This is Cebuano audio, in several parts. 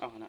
Oh, na.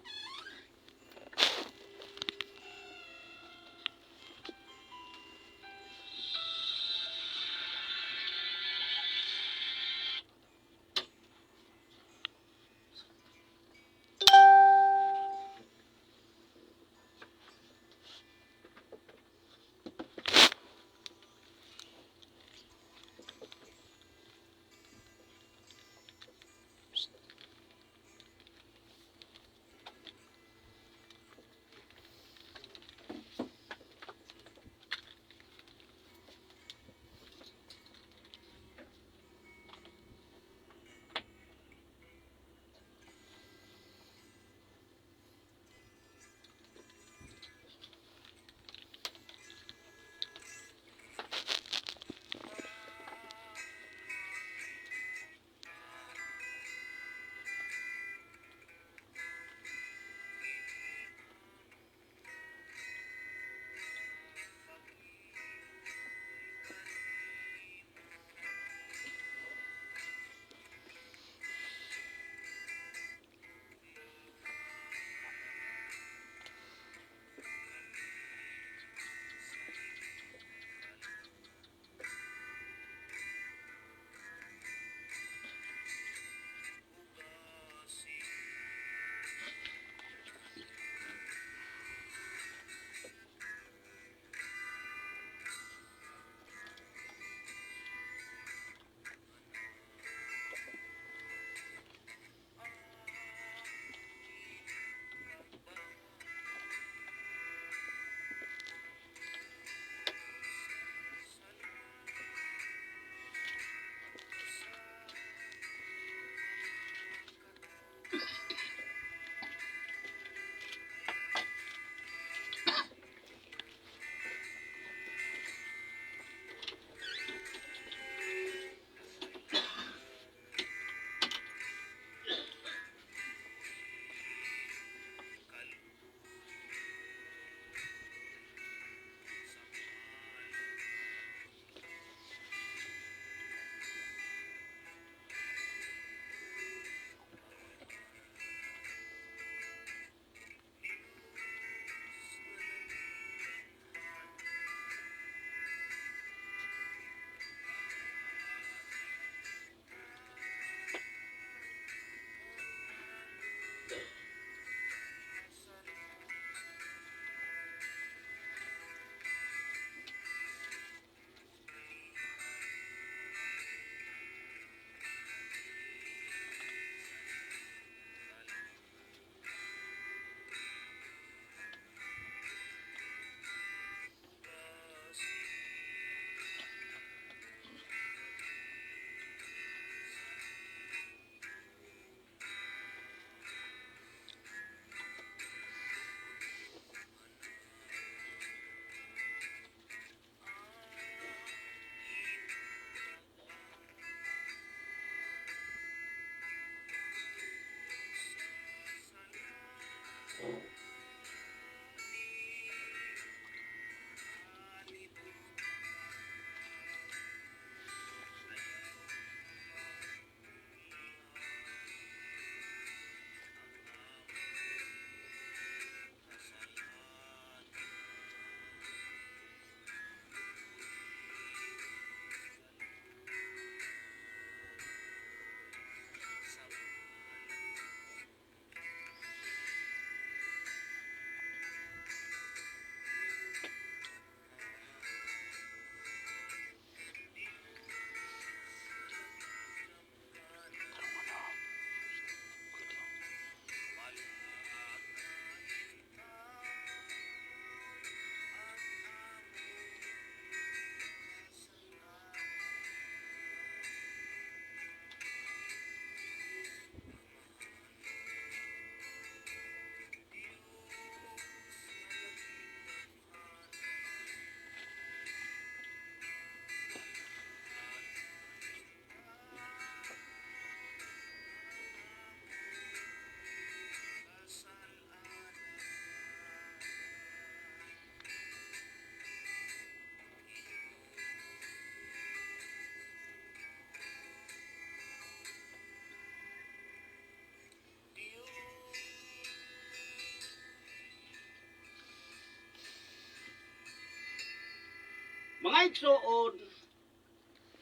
Igsoon,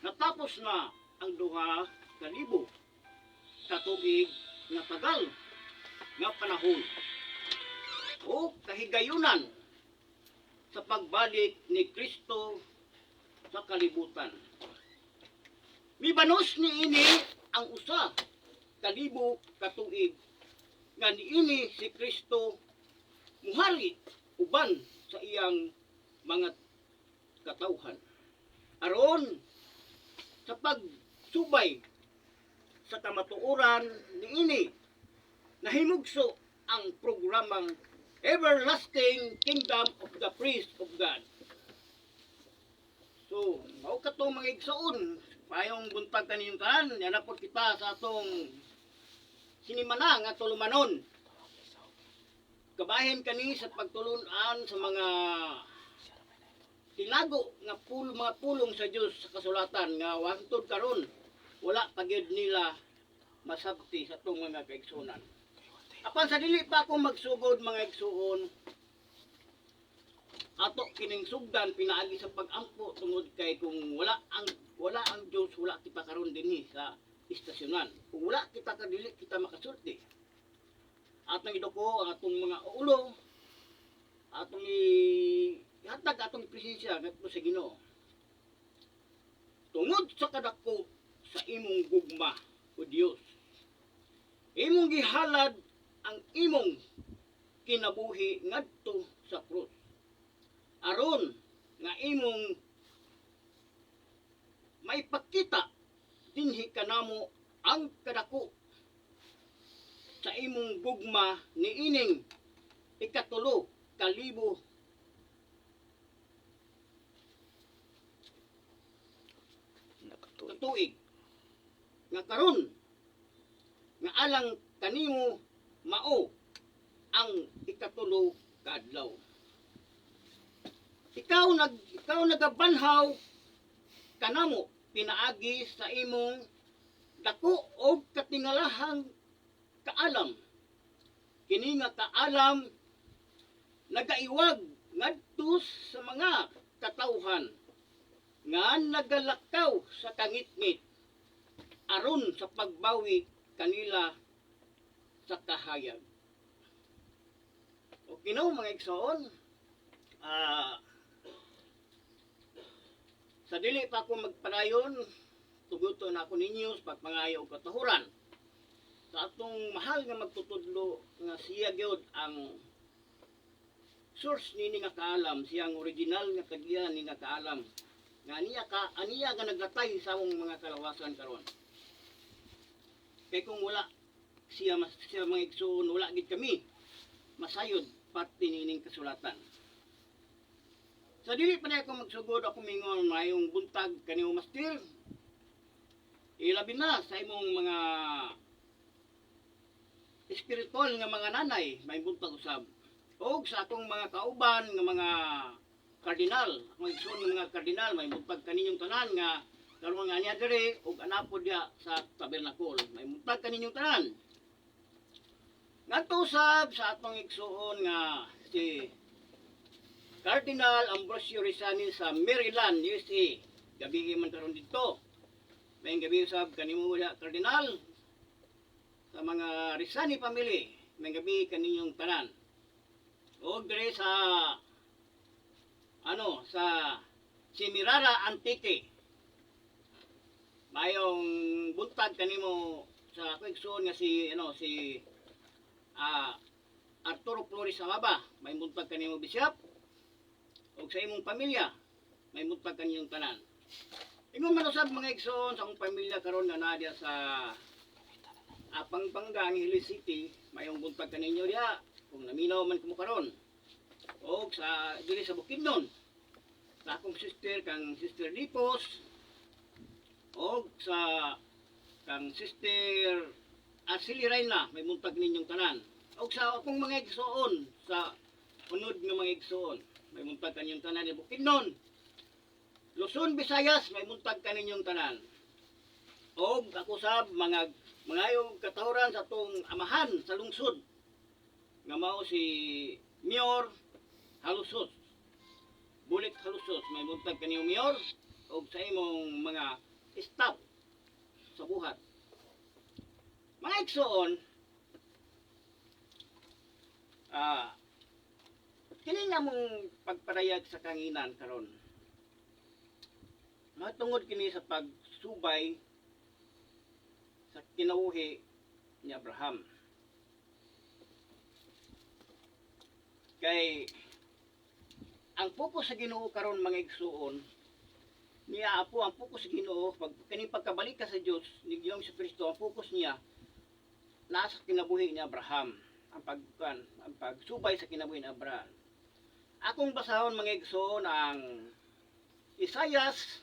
natapos na ang 2,000 katuig nga tagal nga panahon o kahigayunan sa pagbalik ni Kristo sa kalibutan. Mibanos niini ang 1,000 katuig nga niini si Kristo muhari uban sa iyang mga katawhan. Aron sa pagsubay sa kamatuoran niini, nahimugso ang programang Everlasting Kingdom of the Priest of God. So, mao kato, mga igsoon, maayong buntag kaninyong tanan, yan po kita sa atong sinimana nga tulumanon. Kabahin kani sa pagtulunan sa mga tinago nga mga pulong sa Dios sa kasulatan nga hangtod karon wala pa gyud nila masabti sa atong mga kaigsuonan. Apan sa dili pa ako magsugod, mga igsuon, ato kining sugdan pinaagi sa pag-ampo tungod kay kung wala ang Dios, wala kita karon dinhi sa istasyonan. Kung wala kita ka, dili kita makasulti. Atong iduko ang atong mga ulo, atong ihatag atong presensya ngadto sa Ginoo. Tungod sa kadako sa imong gugma, o Dios, imong gihalad ang imong kinabuhi ngadto sa krus aron nga imong maipakita dinhi kanamo ang kadako sa imong gugma niining 3,000 Nakatuig. Katuig nga karon nga alang kanimo mao ang ikatulo kaadlaw. Ikaw nagabanhaw kanamo pinaagi sa imong dako og katingalahang kaalam. Kini nga kaalam nagaiwag ngadto sa mga katawhan nga nagalakaw sa kangitngit aron sa pagbawi kanila sa kahayag. Okay no, mga igsoon. Sa dili pa ako magpadayon, tuguton ako ninyo sa pagpangayo og katahuran sa atong mahal nga magtutudlo nga siya gyud ang source nini nga kaalam, siya ang original nga tagya ni nga kaalam nga niya ka aniya nga naglatay sa among mga kalawasan karon. Kay kung wala siya mas siya, mga igsoon, wala gid kami masayod parte niining kasulatan. Sa dili pa na ako magsugod, ako mingon, maayong buntag kanimo, Master. Ilabi na sa imong mga espiritual nga mga nanay, may buntag usab. Og sa akong mga kauban nga mga kardinal, akong igsoon nga mga kardinal, may buntag kaninyong tanan nga karon nga niya diri ug anapod diha sa tabernacle. May buntag kaninyong tanan. Ngadto usab sa atong igsuon nga si Cardinal Ambrosio Rizani sa Maryland, USA. Gabi man karon dito. May gabi usab kanimo diha, Cardinal, sa mga Rizani family. May gabi kaninyong tanan. Og dire sa ano sa Simirara, Antique. Mayong buntag kanimo sa akong igsuon nga si ano si Arturo Flores Amaba. May buntag kanimo, Bishop. Og sa imong pamilya, may buntag kaninyong tanan. Ingon man usab, mga igsoon, sa akong pamilya karon nga naa diya sa Pampanga, Angeles City, mayong buntag kaninyo diha kung naminaw man kamo karon. Og sa diri sa Bukidnon, sa akong sister kang Sister Lipos og sa kang Sister Arceli Reyna, may buntag ninyong tanan. Og sa akong mga igsoon sa unod nga mga igsoon, may buntag kaninyong tanan ni Bukidnon. Luzon, Visayas, may buntag kaninyong tanan. Og ako sab mga mangayong katahuran sa atong amahan sa lungsod nga mao si Mayor Jalosjos. Bulit Halusos. May buntag kaniyo, Mayor, og sa imong mga staff sa buhat. Mga igsoon, kini nga mong pagpadayag sa kanginan karon. Matungod kini sa pagsubay sa kinabuhi ni Abraham. Kay ang focus sa Ginoo karon, mga igsuon, niya apo ang focus sa Ginoo pag kaning pagkabalik ka sa Dios ni Ginoong Kristo, ang focus niya nasa kinabuhi ni Abraham, ang pagsubay sa kinabuhi ni Abraham. Akong basahon, mga igsuon, ang Isayas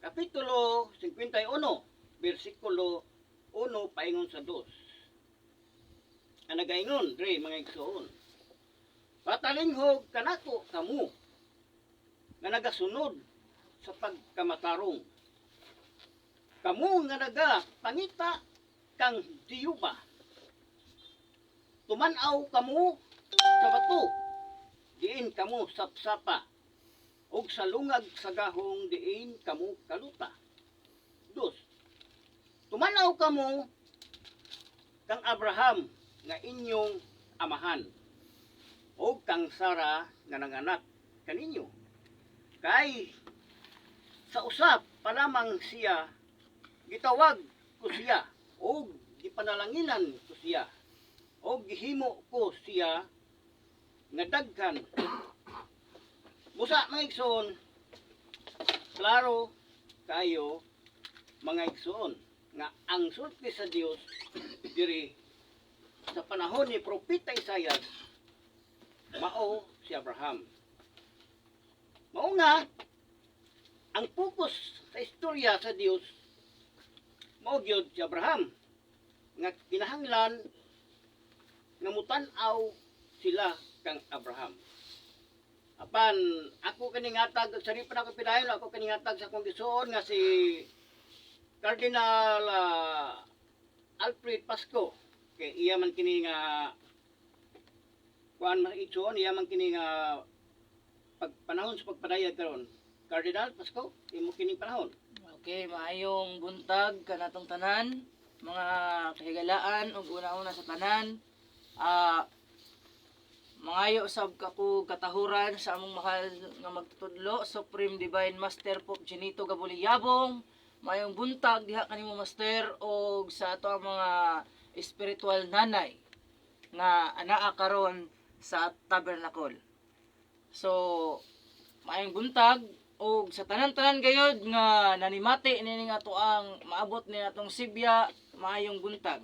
Kapitulo 51, versikulo 1 paingon sa 2. Ang nagaingon dre, mga igsuon: "Patalinghog kanako kamo nga nagasunod sa pagkamatarong. Kamo nga naga pangita kang Diyuba. Tumanaw kamo sa bato, diin kamo sapsapa, ug sa lungag sa gahong diin kamo kaluta. Dos. Tumanaw kamo kang Abraham nga inyong amahan, ug kang Sara nga nanganak kaninyo. Kay sa usap pa lamang siya gitawag ko siya ug gipanalanginan ko siya ug gihimo ko siya nga daghan." Busa, mga igsoon, klaro kayo, mga igsoon, nga ang sulti sa Dios diri sa panahon ni Propeta Isayas mao si Abraham. Mao nga ang focus sa istorya sa Dios mao gyud si Abraham nga kinahanglan nga mutan-aw sila kang Abraham. Apan ako kining hatag sa pa ako pidayon, ako kining hatag sa akong igsoon nga si Cardinal Alfred Pasco, kay iya man kini nga kuan, mga igsoon, iya man kini nga pagpanahon sa pagpadayag karon. Cardinal Pasco, imo kining panahon. Okay, maayong buntag kanatong tanan, mga kahigalaan ug una-una sa tanan. Mangayo sab kako katahuran sa among mahal nga magtutudlo, Supreme Divine Master Pope Genito Gabuliyabong. Maayong buntag diha kanimo, Master, og sa ato ang mga spiritual nanay nga anaa karon sa tabernacle. So, maayong buntag og sa tanan-tanan gayod nga nanimati nining ato ang maabot ni atong sibya, maayong buntag.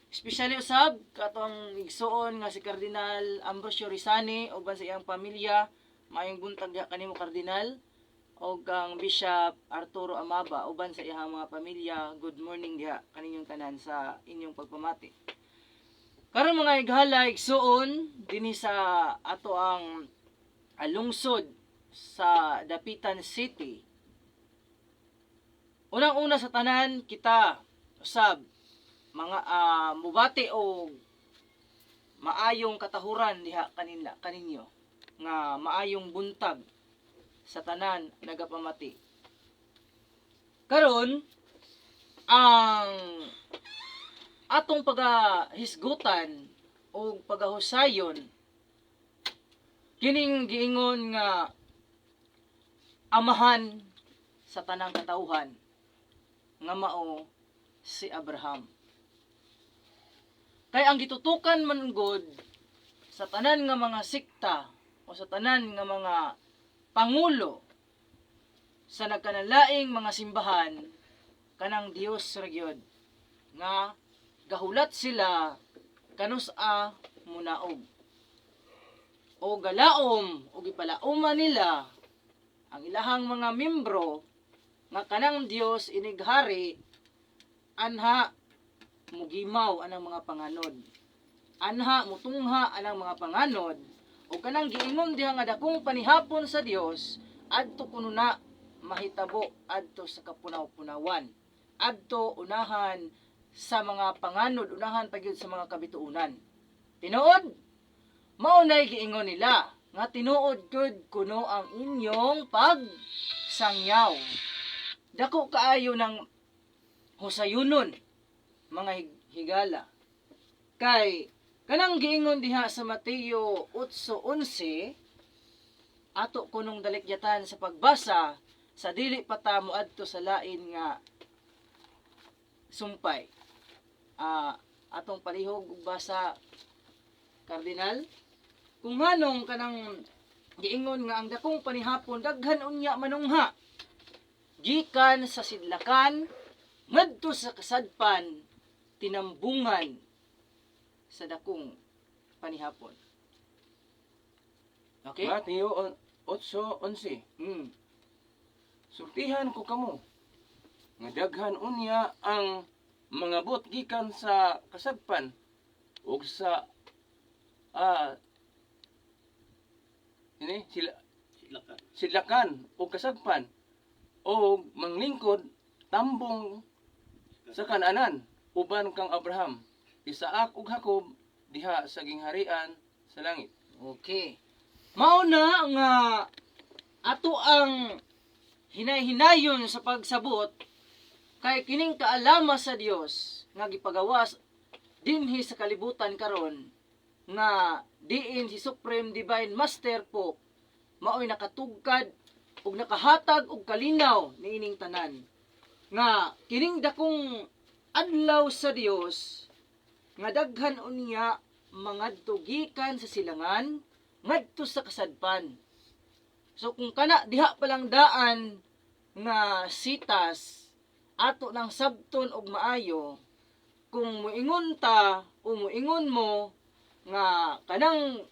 Especially usab katong igsuon nga si Cardinal Ambrosio Rizani uban sa iyang pamilya, maayong buntag diha kanimo, Cardinal, og ang Bishop Arturo Amaba uban sa iyang mga pamilya, good morning diha kaninyong tanan sa inyong pagpamati. Karon, mga ighala, igsuon, dinhi sa ato ang lungsod sa Dapitan City. Unang-una sa tanan, kita usab mga mubati og maayong katahuran diha kanila kaninyo nga maayong buntag sa tanan nagapamati. Karon, ang atong pagahisgutan o pagahusayon kining giingon nga amahan sa tanang katawhan nga mao si Abraham. Kay ang gitutukan man gud sa tanan nga mga sekta o sa tanan nga mga pangulo sa nagkanalaing mga simbahan, kanang Dios ra gyud nga gahulat sila kanus-a munaog o galaom o gipalauman nila ang ilahang mga membro nga kanang Dios inighari, anha mugimaw anang mga panganod, anha mutungha anang mga panganod, o kanang giingon diha nga dakong panihapon sa Dios adto kuno na mahitabo adto sa kapunaw-punawan, adto unahan sa mga panganod, unahan pa gyud sa mga kabituunan. Tinuod mao nay giingon nila. Nga tinuod gud kuno ang inyong pagsangyaw. Dako kaayo ng husayunon, mga higala. Kay kanang giingon diha sa Mateo 8:11, ato kunong dalikyatan sa pagbasa sa dili pa ta moadto sa lain nga sumpay. Atong palihog og basa, Cardinal, kung nganong kanang giingon nga ang dakong panihapon daghan unya manungha gikan sa sidlakan ngadto sa kasadpan, tinambungan sa dakong panihapon. Okay? Mateo 8:11. Sultihan ko kamo nga daghan unya ang mangabot gikan sa kasagpan ug sa ini sila Sidlakan. Sidlakan ug kasagpan og manglingkod tambong sa Kananan uban kang Abraham, Isaac ug Jacob diha sa gingharian sa langit. Okay. Mao na nga ato ang hinay-hinayon sa pagsabot kay kining kaalama sa Dios nga gipagawas dinhi sa kalibutan karon nga diin si Supreme Divine Master po maoy nakatugkad ug nakahatag og kalinaw niining tanan nga kining dakong adlaw sa Dios nga daghan unya mangadto gikan sa silangan ngadto sa kasadpan. So kung kana diha pa lang daan nga sitas, ato nang sabton og maayo kung muingon ta o muingon mo nga kanang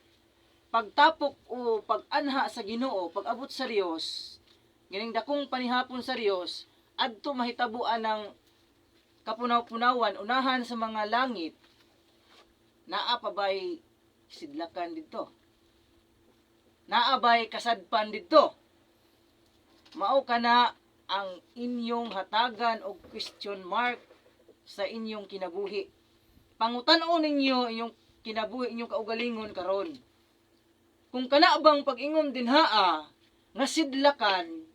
pagtapok o pag-anha sa Ginoo, pag-abot sa Dios, gining dakong panihapon sa Dios, adto mahitabuan ng kapunaw-punawan unahan sa mga langit, naa pa ba'y sidlakan didto? Naa ba'y kasadpan didto? Mao kana ang inyong hatagan og question mark sa inyong kinabuhi. Pangutan-on ninyo inyong kinabuhi, inyong kaugalingon karon. Kung kana bang pag-ingon dinhaa nga sidlakan,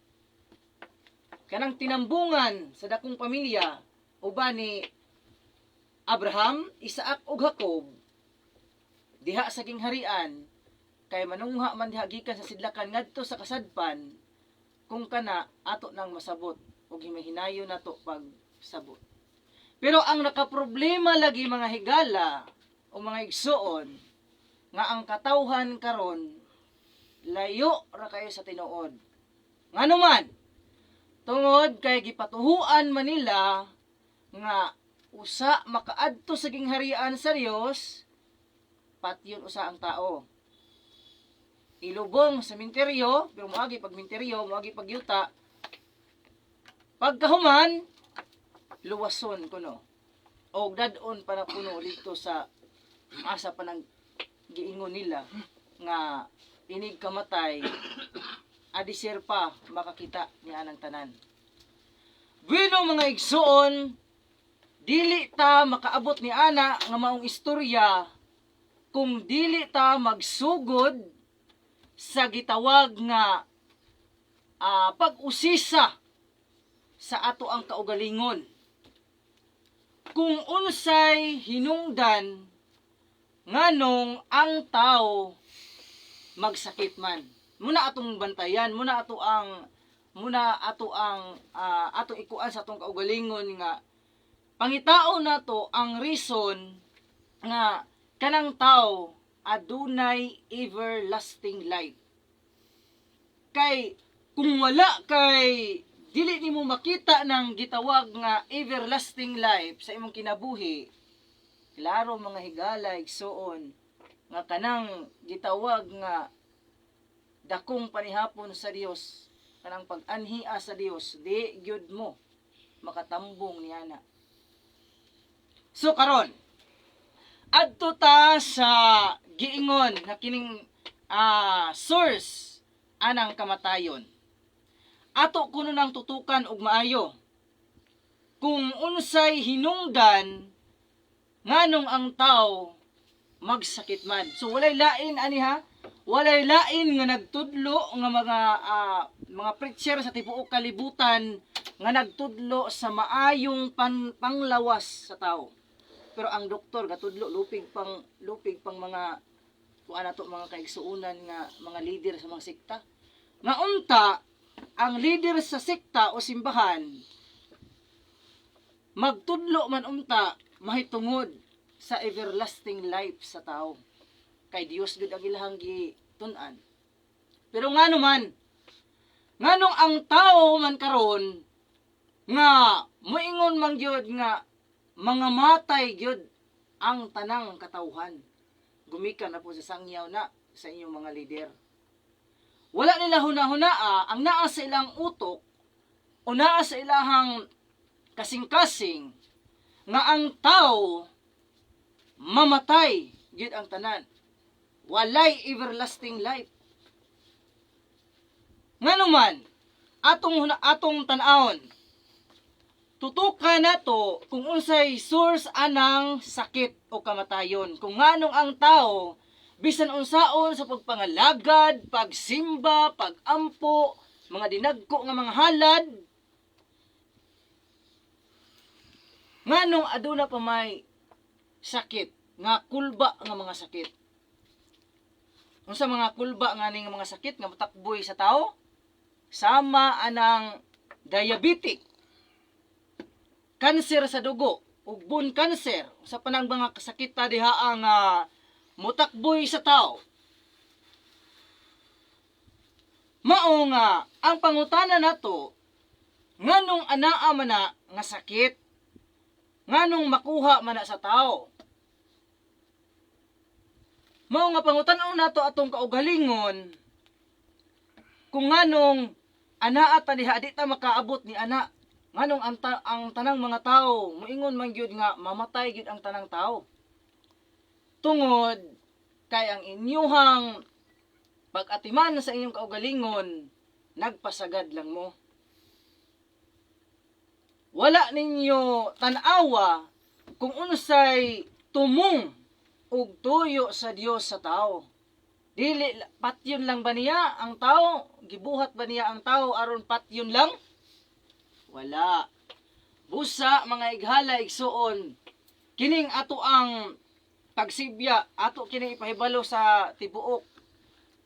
kanang tinambungan sa dakong pamilya uban ni Abraham, Isaac ug Jacob diha sa gingharian, kay manungha man diha gikan sa sidlakan ngadto sa kasadpan, kung kana ato nang masabot ug himahinayon nato pagsabot. Pero ang nakaproblema lagi, mga higala o mga igsuon, nga ang katawhan karon layo ra kayo sa tinuod. Ngano man? Tungod kay gipatuhuan man nila nga usa makaadto sa gingharian sa Dios, patyon usa ang tao. Ilubong sa minteryo, pero moagi pag minteryo, moagi pag yuta. Pagkahuman, luwason kuno. O dad-on pa na kuno dito sa asa pa nang giingon nila nga inig kamatay, adisir pa makakita ni anang tanan. Bueno, mga igsuon, dili ta makaabot ni ana nga maong istorya kung dili ta magsugod sa gitawag nga pag-usisa sa ato ang kaugalingon. Kung unsay hinungdan nganong ang tao magsakit man. Muna atong bantayan, muna ato ang atong ikuan sa atong kaugalingon nga pangitaon nato ang reason nga kanang tao adunay everlasting life. Kay kung wala kay dili nimo makita ng gitawag nga everlasting life sa imong kinabuhi, klaro, mga higala, igsuon, nga kanang gitawag nga dakong panihapon sa Dios, kanang pag-anhia sa Dios, di gyud mo makatambong niana. So karon, adto ta sa giingon nga kining source anang kamatayon. Ato kuno nang tutukan og maayo kung unsay hinungdan nganong ang tao magsakit man. So walay lain ani ha. Walay lain nga nagtudlo nga mga preacher sa tibuok kalibutan nga nagtudlo sa maayong panglawas sa tao. Pero ang doktor gatudlo lupig pang mga kuan nato, mga kaigsuonan nga mga leader sa mga sekta. Nga unta ang leader sa sekta o simbahan magtudlo man unta mahitungod sa everlasting life sa tao. Kay Dios gud ang ilahang gitun-an. Pero ngano man, nganong ang tao man karon nga moingon man gyud nga mga matay gyud ang tanang katawhan, gumikan na po sa sangyaw na sa inyong mga leader. Wala nila huna-hunaa ang naa sa ilang utok o naa sa ilahang kasing-kasing nga ang tao mamatay gyud ang tanan. Walay everlasting life. Ngano man, atong tan-awon, tutukan nato kung unsay source anang sakit o kamatayon. Kung nganong ang tao bisan unsaon sa pagpangalagad, pagsimba, pagampo, mga dinagko nga mga halad, nganong aduna pa may sakit nga kulba nga mga sakit. Unsa mga kulba nga ning mga sakit nga motakboy sa tao? Sama anang diabetic, kanser sa dugo, ug bone cancer, sa panang mga kasakit ta diha ang motakboy sa tao. Mao nga ang pangutana nato, nganong anaa man na nga sakit, nganong makuha man na sa tao? Mao nga pangutan-on nato atong kaugalingon kung nganong anaa ta diha, di ta makaabot ni ana. Nganong ang tanang mga tao moingon man gyud nga mamatay gyud ang tanang tao. Tungod kay ang inyuhang pag-atiman sa inyong kaugalingon, nagpasagad lang mo. Wala ninyo tan-awa kung unsay tumong ug tuyo sa Dios sa tao. Dili patyon lang ba niya ang tao? Gibuhat ba niya ang tao aron patyon lang? Wala. Busa, mga ighala, igsuon, kining ato ang pagsibya, ato kini ipahibalo sa tibuok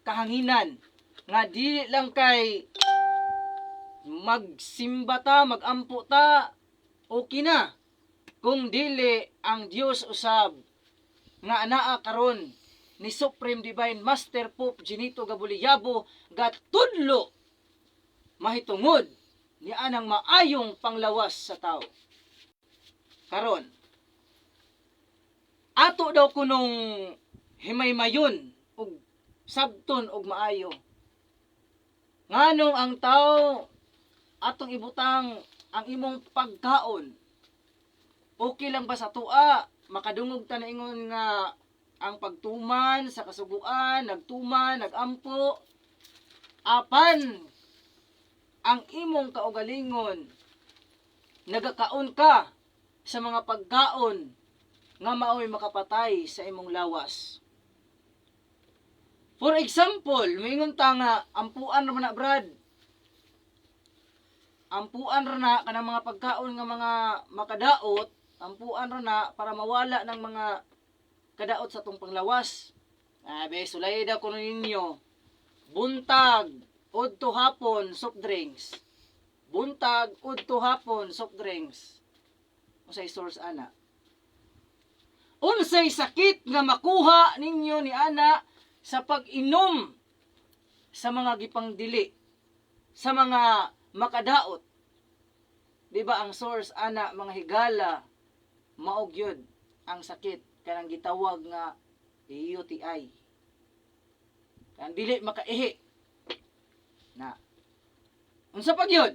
kahanginan nga dili lang kay magsimba ta, magampo ta, okay na. Kung dili ang Dios usab nga anaa karon ni Supreme Divine Master Pope Genito Gabuliyabo gatudlo mahitungod ni anang maayong panglawas sa tao. Karon, ato daw kunong himaymayon ug sabton og maayo. Nganong ang tao atong ibutang ang imong pagkaon, okay lang ba sa tua makadungog ta na ingon nga ang pagtuman sa kasuguan, nagtuman, nagampo, apan ang imong kaugalingon nagakaon ka sa mga pagkaon nga maoy makapatay sa imong lawas? For example, moingon ta nga ampuan ra man na, Brad. Ampuan ra na kanang mga pagkaon nga mga makadaot, ampuan ra na para mawala ng mga kadaot sa tong panglawas. Ah, be, sulay daw kuno ninyo. Buntag, udto hapon, soft drinks. Buntag, udto hapon, soft drinks. Unsay source ana? Unsay sakit nga makuha ninyo ni ana sa pag-inom sa mga gipangdili, sa mga makadaot? Di ba ang source ana, mga higala, mao gyud ang sakit kanang gitawag nga UTI. Kan dili makaihi. Na. Unsa pa gyud?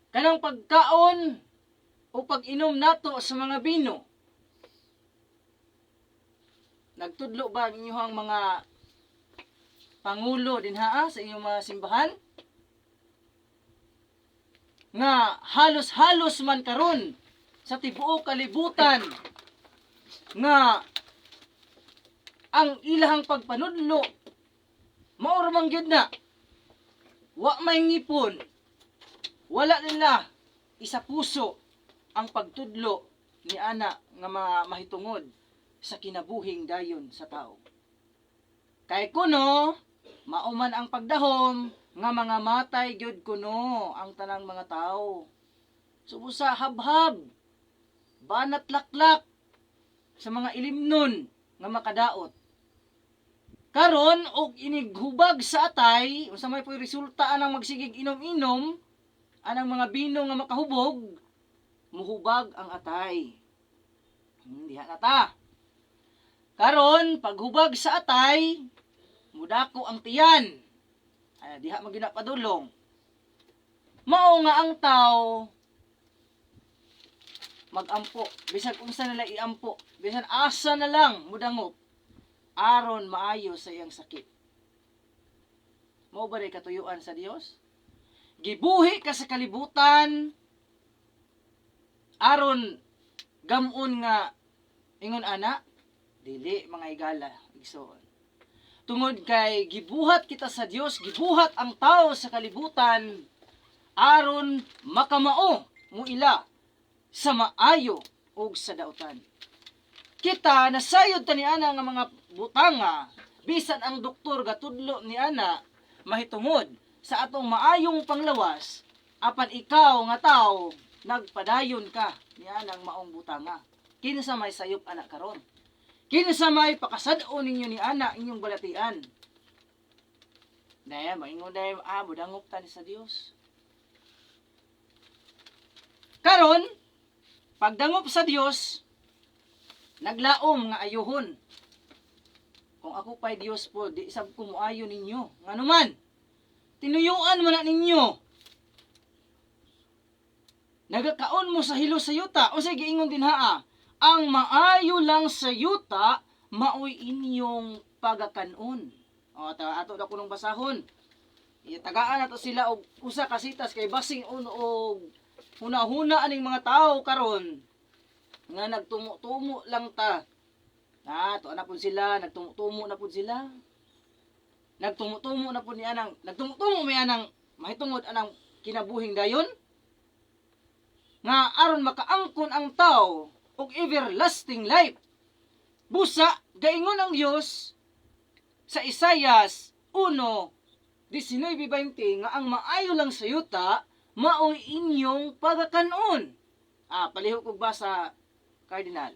Kanang pagkaon o pag-inom nato sa mga bino. Nagtudlo ba ang inyong mga pangulo dinha sa inyong mga simbahan? Nga halos-halos man karon sa tibuok kalibutan nga Ang ilahang pagpanudlo mao ra man gyud na. Wa may ngipon. Wala nila isa puso ang pagtudlo ni ana nga mahitungod sa kinabuhing dayon sa tao. Kay kuno mauman ang pagdahom nga mga matay gyud kuno ang tanang mga tao. Subusa habhab, banat laklak sa mga ilimnon nga makadaot. Karon og inighubag sa atay, unsa may po'y resulta anang magsigig inom-inom, anang mga bino nga makahubog, muhubag ang atay. Diha na ta. Karon paghubag sa atay, mudako ang tiyan. Ay, diha man gyud na padulong. Mao nga ang tao magampo, bisag unsa nila iampo, bisan asa na lang mudangop aron maayo sa iyang sakit. Mao ba rin katuyuan sa Dios? Gibuhi ka sa kalibutan aron gamon nga ingon ana, dili, mga igala, igsoon. Tungod kay gibuhat kita sa Dios, gibuhat ang tao sa kalibutan aron makamao muila sa maayo ug sa dautan. Kita nasayod ta ni ana nga mga butanga, bisan ang doktor gatudlo ni ana mahitungod sa atong maayong panglawas, apan ikaw nga tao nagpadayon ka ni anang maong butanga. Kinsa may sayop ana karon? Kinsa may pakasad-on ninyo ni ana inyong balatian? Daya maingon daya, budangop ta ni sa Dios. Karon pagdangop sa Dios, naglaom nga ayuhon. Kung ako pa'y Dios po, di sab ko moayo ninyo. Ngano man, tinuyuan man na ninyo. Nagakaon mo sa hilo sa yuta. O sige, giingon din haa. Ang maayo lang sa yuta, maoy inyong pagakanon. O, ta, ato na kunong basahon. Itagaan nato sila og usa ka sitas kay basing un og huna-huna aning mga tao karon nga nagtumo-tumo lang ta. Ah, to na pud sila, nagtumo-tumo na pud sila. Nagtumo-tumo na pud ni anang, nagtumo-tumo may anang mahitungod anang kinabuhing dayon nga aron makaangkon ang tao og everlasting life. Busa gaingon ang Dios sa Isayas 1:19-20 nga ang maayo lang sa yuta maoy inyong pagakanon. Ah, palihog og basa, Cardinal.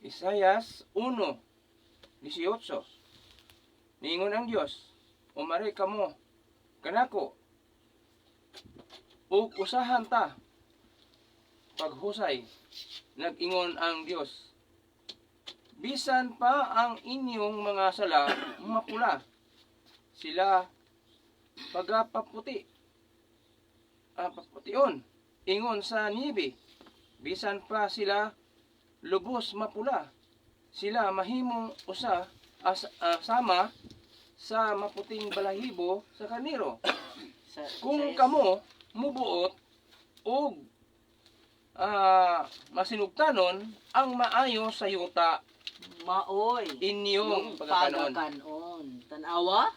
Isayas 1:18. Niingon ang Dios, "Umari kamo kanako ug usahan ta paghusay." Nag-ingon ang Dios, "Bisan pa ang inyong mga sala mapula, sila pagapaputi, papution ingon sa niebe. Bisan pa sila lubos mapula, sila mahimong usa sama sa maputing balahibo sa karnero." Sa Kung Isayas. kamo mubuot og masinugtanon, ang maayo sa yuta maoy inyong pagkakanon. Pagakanon. Tanawa?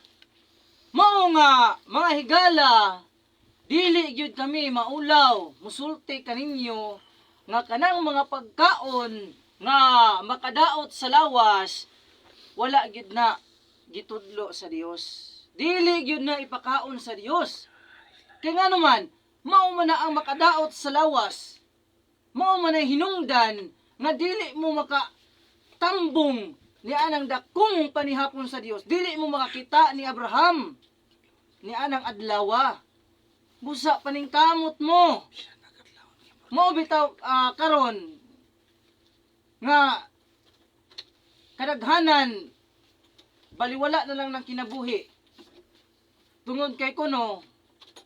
Mao nga mga higala, dili gyud kami maulaw musulti kaninyo nga kanang mga pagkaon nga makadaot sa lawas wala gyud na gitudlo sa Dios. Dili gyud na ipakaon sa Dios. Kay ngano man, mao man na ang makadaot sa lawas. Mao man ang hinungdan nga dili mo makatambong ni anang dakong panihapon sa Dios. Dili mo makakita ni Abraham ni anang adlawa. Busa paningkamot mo. Mao bitaw karon nga kadaghanan baliwala na lang ng kinabuhi. Tungod kay kuno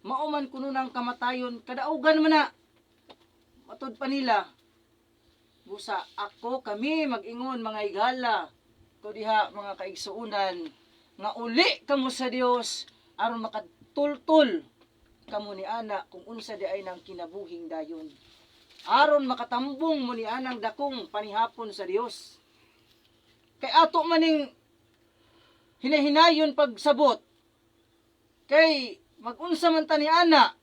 mao man kuno ng kamatayon kadaugan man na. Matud pa nila. Busa ako kami mag-ingon, mga igala ko diha, mga kaigsuonan, nga uli kamo sa Dios aron makatultol kamo ni ana kung unsa di ay nang kinabuhing dayon, aron makatambong mo ni anang dakong panihapon sa Dios. Kay ato maning hinahinayon pagsabot. Kay magunsa man ta ni ana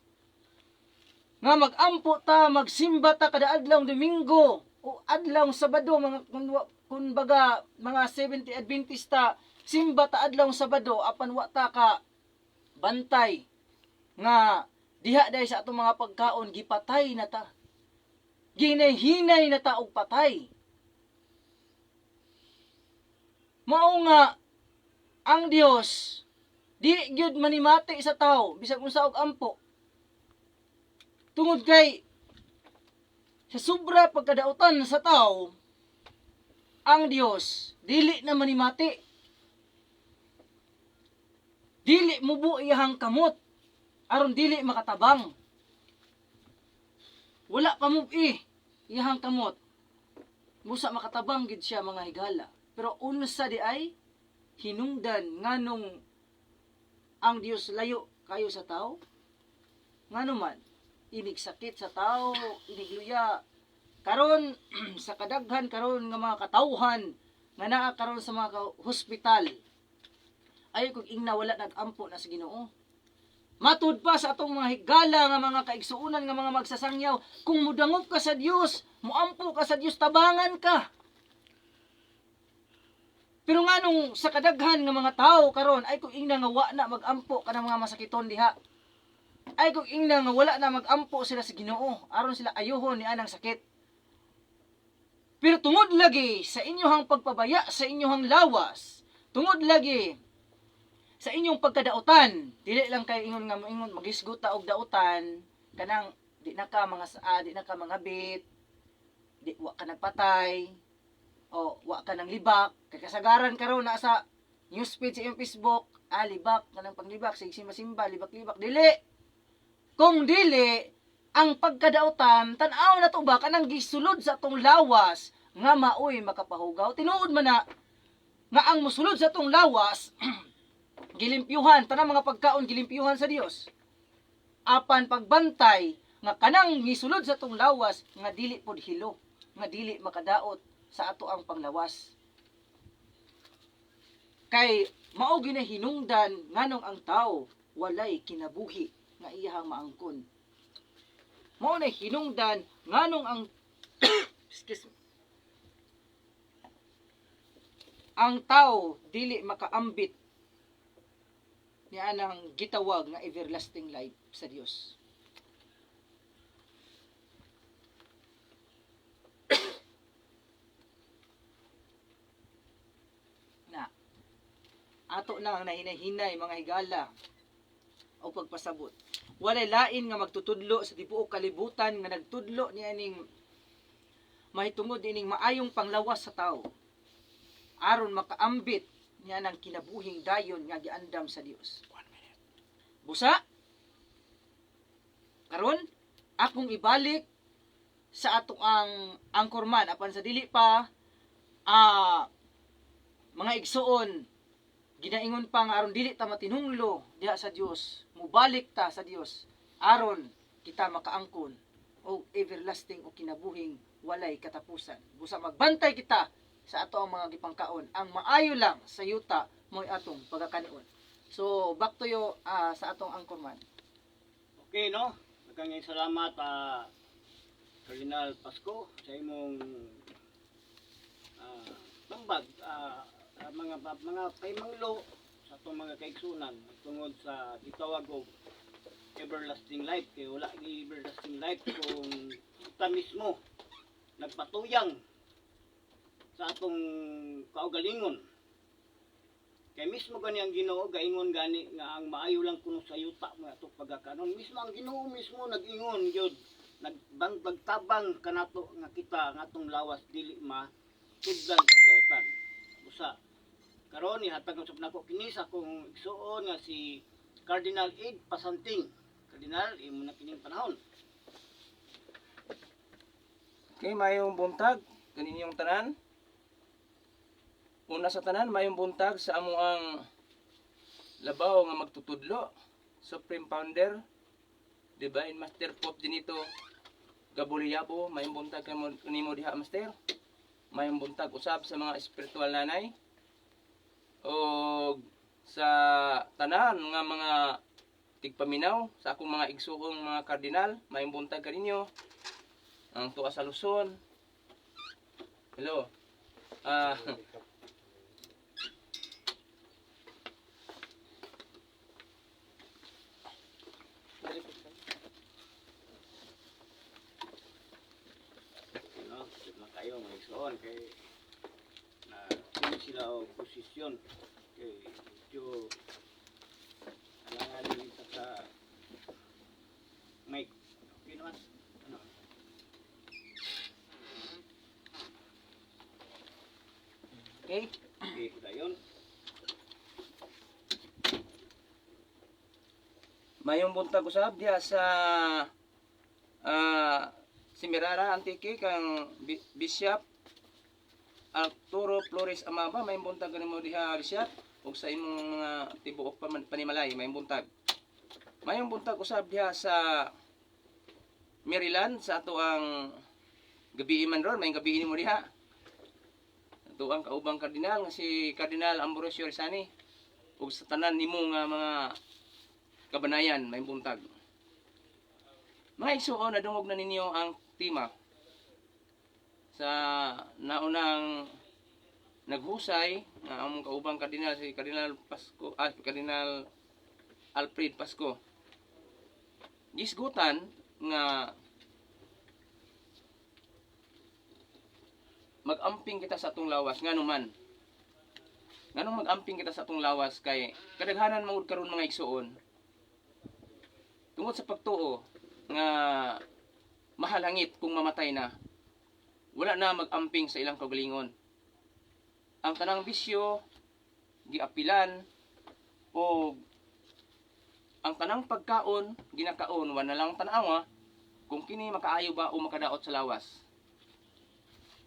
nga magampo ta, magsimba ta kada adlaw Domingo o adlaw Sabado, mga kunbaga mga 70 Adventista, simba ta adlaw Sabado apan wa ta ka bantay nga diha dahil sa atong mga pagkaon gipatay na ta. Ginahinay na ta og patay. Mao nga ang Dios di gyud manimati sa tao bisag unsa og ampo. Tungod kay sa sobra pagkadautan sa tao, ang Dios dili na manimati. Dili mubo iyahang kamot aron dili makatabang. Wala pa mubi iyahang kamot. Musa makatabang gid siya, mga higala. Pero unsa di ay hinungdan nganong ang Dios layo kayo sa tao? Ngano man inig sakit sa tao, inig luya karon sa kadaghan karon nga mga katawhan nga naa karon sa mga hospital, ay kung ingna wala nagampo na sa Ginoo. Matud pa sa atong mga higala nga mga kaigsuonan nga mga magsasangyaw, kung mudangop ka sa Dios, muampo ka sa Dios, tabangan ka. Pero nganong sa kadaghan nga mga tao karon ay kung ingna nga wa na magampo kanang mga masakiton diha. Ay kung ingna nga wala na magampo sila sa Ginoo aron sila ayuhon ni anang sakit. Pero tungod lagi sa inyohang pagpabaya sa inyohang lawas, tungod lagi sa inyong pagkadautan, dili lang kay ingon nga moingon magisgot ta og dautan kanang di na ka mga saa, di na ka mga bit, di wa ka nagpatay o wa ka nang libak. Kay kasagaran karon na sa newsfeed sa iyong Facebook, libak kanang panglibak sig simba-simba, libak-libak. Dili, kung dili ang pagkadautan, tan-aw na to ba kanang gisulod sa atong lawas nga maoy makapahugaw. Tinuod man na nga ang mosulod sa atong lawas gilimpyuhan, tanang mga pagkaon gilimpyuhan sa Dios. Apan pagbantay nga kanang gisulod sa atong lawas nga dili pod hilo, nga dili makadaot sa ato ang panglawas. Kay mao gyud na hinungdan nganong ang tao walay kinabuhi nga iyahang maangkon. Mao na hinungdan nganong ang excuse me, ang tao dili makaambit ni anang gitawag nga everlasting life sa Dios. Na ato na ang nahinahinay, mga higala, o pagpasabot. Walay lain nga magtutudlo sa tibuok kalibutan nga nagtudlo ni aning mahitungod ining maayong panglawas sa tao aron makaambit niya ng kinabuhing dayon nga giandam sa Dios. Busa karon akong ibalik sa ato ang angkorman, apan sa dili pa, mga igsuon, ginaingon pa nga aron dili ta matinunglo diha sa Dios, mubalik ta sa Dios aron kita makaangkon og everlasting o kinabuhing walay katapusan. Busa magbantay kita sa ato ang mga gipangkaon. Ang maayo lang sa yuta mo'y atong pagakanion. So back to you, sa atong angkorman. Okay, no? Daghang salamat, Cardinal Pasco, sa imong tambag, mga paymanglo sa atong mga kaigsunan tungod sa gitawag og everlasting life, kay wala gi everlasting life kung kita mismo nagpatuyang sa atong kaugalingon. Kay mismo gani ang Ginoo gaingon gani nga ang maayo lang kuno sa yuta mo atong pagakanon. Mismo ang Ginoo mismo nag-ingon gyud, nagbangtabang kanato nga kita nga atong lawas dili ma sudlan og dautan. Busa karon ihatag usab nako kini sa akong igsuon nga si Cardinal Ed Pasanting. Cardinal, imo na kining panahon. Okay, mayong buntag kaninyong tanan. Una sa tanan, mayong buntag sa among ang labaw nga magtutudlo, Supreme Founder, Divine Master Pope Dinito Gabuliyabo. Mayong buntag kamo nimo diha, Master. Mayong buntag usab sa mga espiritual nanay og sa tanan nga mga tigpaminaw sa akong mga igsuong mga kardinal, mayong buntag kaninyo. Ang tuwa sa Luzon. Hello. Ah, No, na kayo mga igsoon kay na pili sila og posisyon kay medyo alanganin kita sa mic. Okay naman. Ano? Okay? Okay, dayon. Mayong buntag usab diha sa Simirara Antique kang Bishop Arturo Flores Amaba. Mayong buntag kanimo diha, Bishop, ug sa imong mga tibuok panimalay, mayong buntag. Mayong buntag usab diha sa Maryland sa ato ang gabi man ron, mayong gabi nimo diha. Ato ang kaubang kardinal nga si Cardinal Ambrosio Rizani ug sa tanan nimo nga mga kabanayan, may buntag. Mga igsuon, nadungog na ninyo ang tema sa naunang naghusay nga among kaubang kardinal si Cardinal Pasco, Cardinal Alfred Pasco. Gisgutan nga magamping kita sa atong lawas ngano man, nganong magamping kita sa atong lawas, kay kadaghanan mangud karon, mga igsuon, tungod sa pagtuo nga mahalangit kung mamatay na, wala na magamping sa ilang kaugalingon. Ang tanang bisyo giapilan o ang tanang pagkaon ginakaon, wala lang tanawa kung kini makaayo ba o makadaot sa lawas.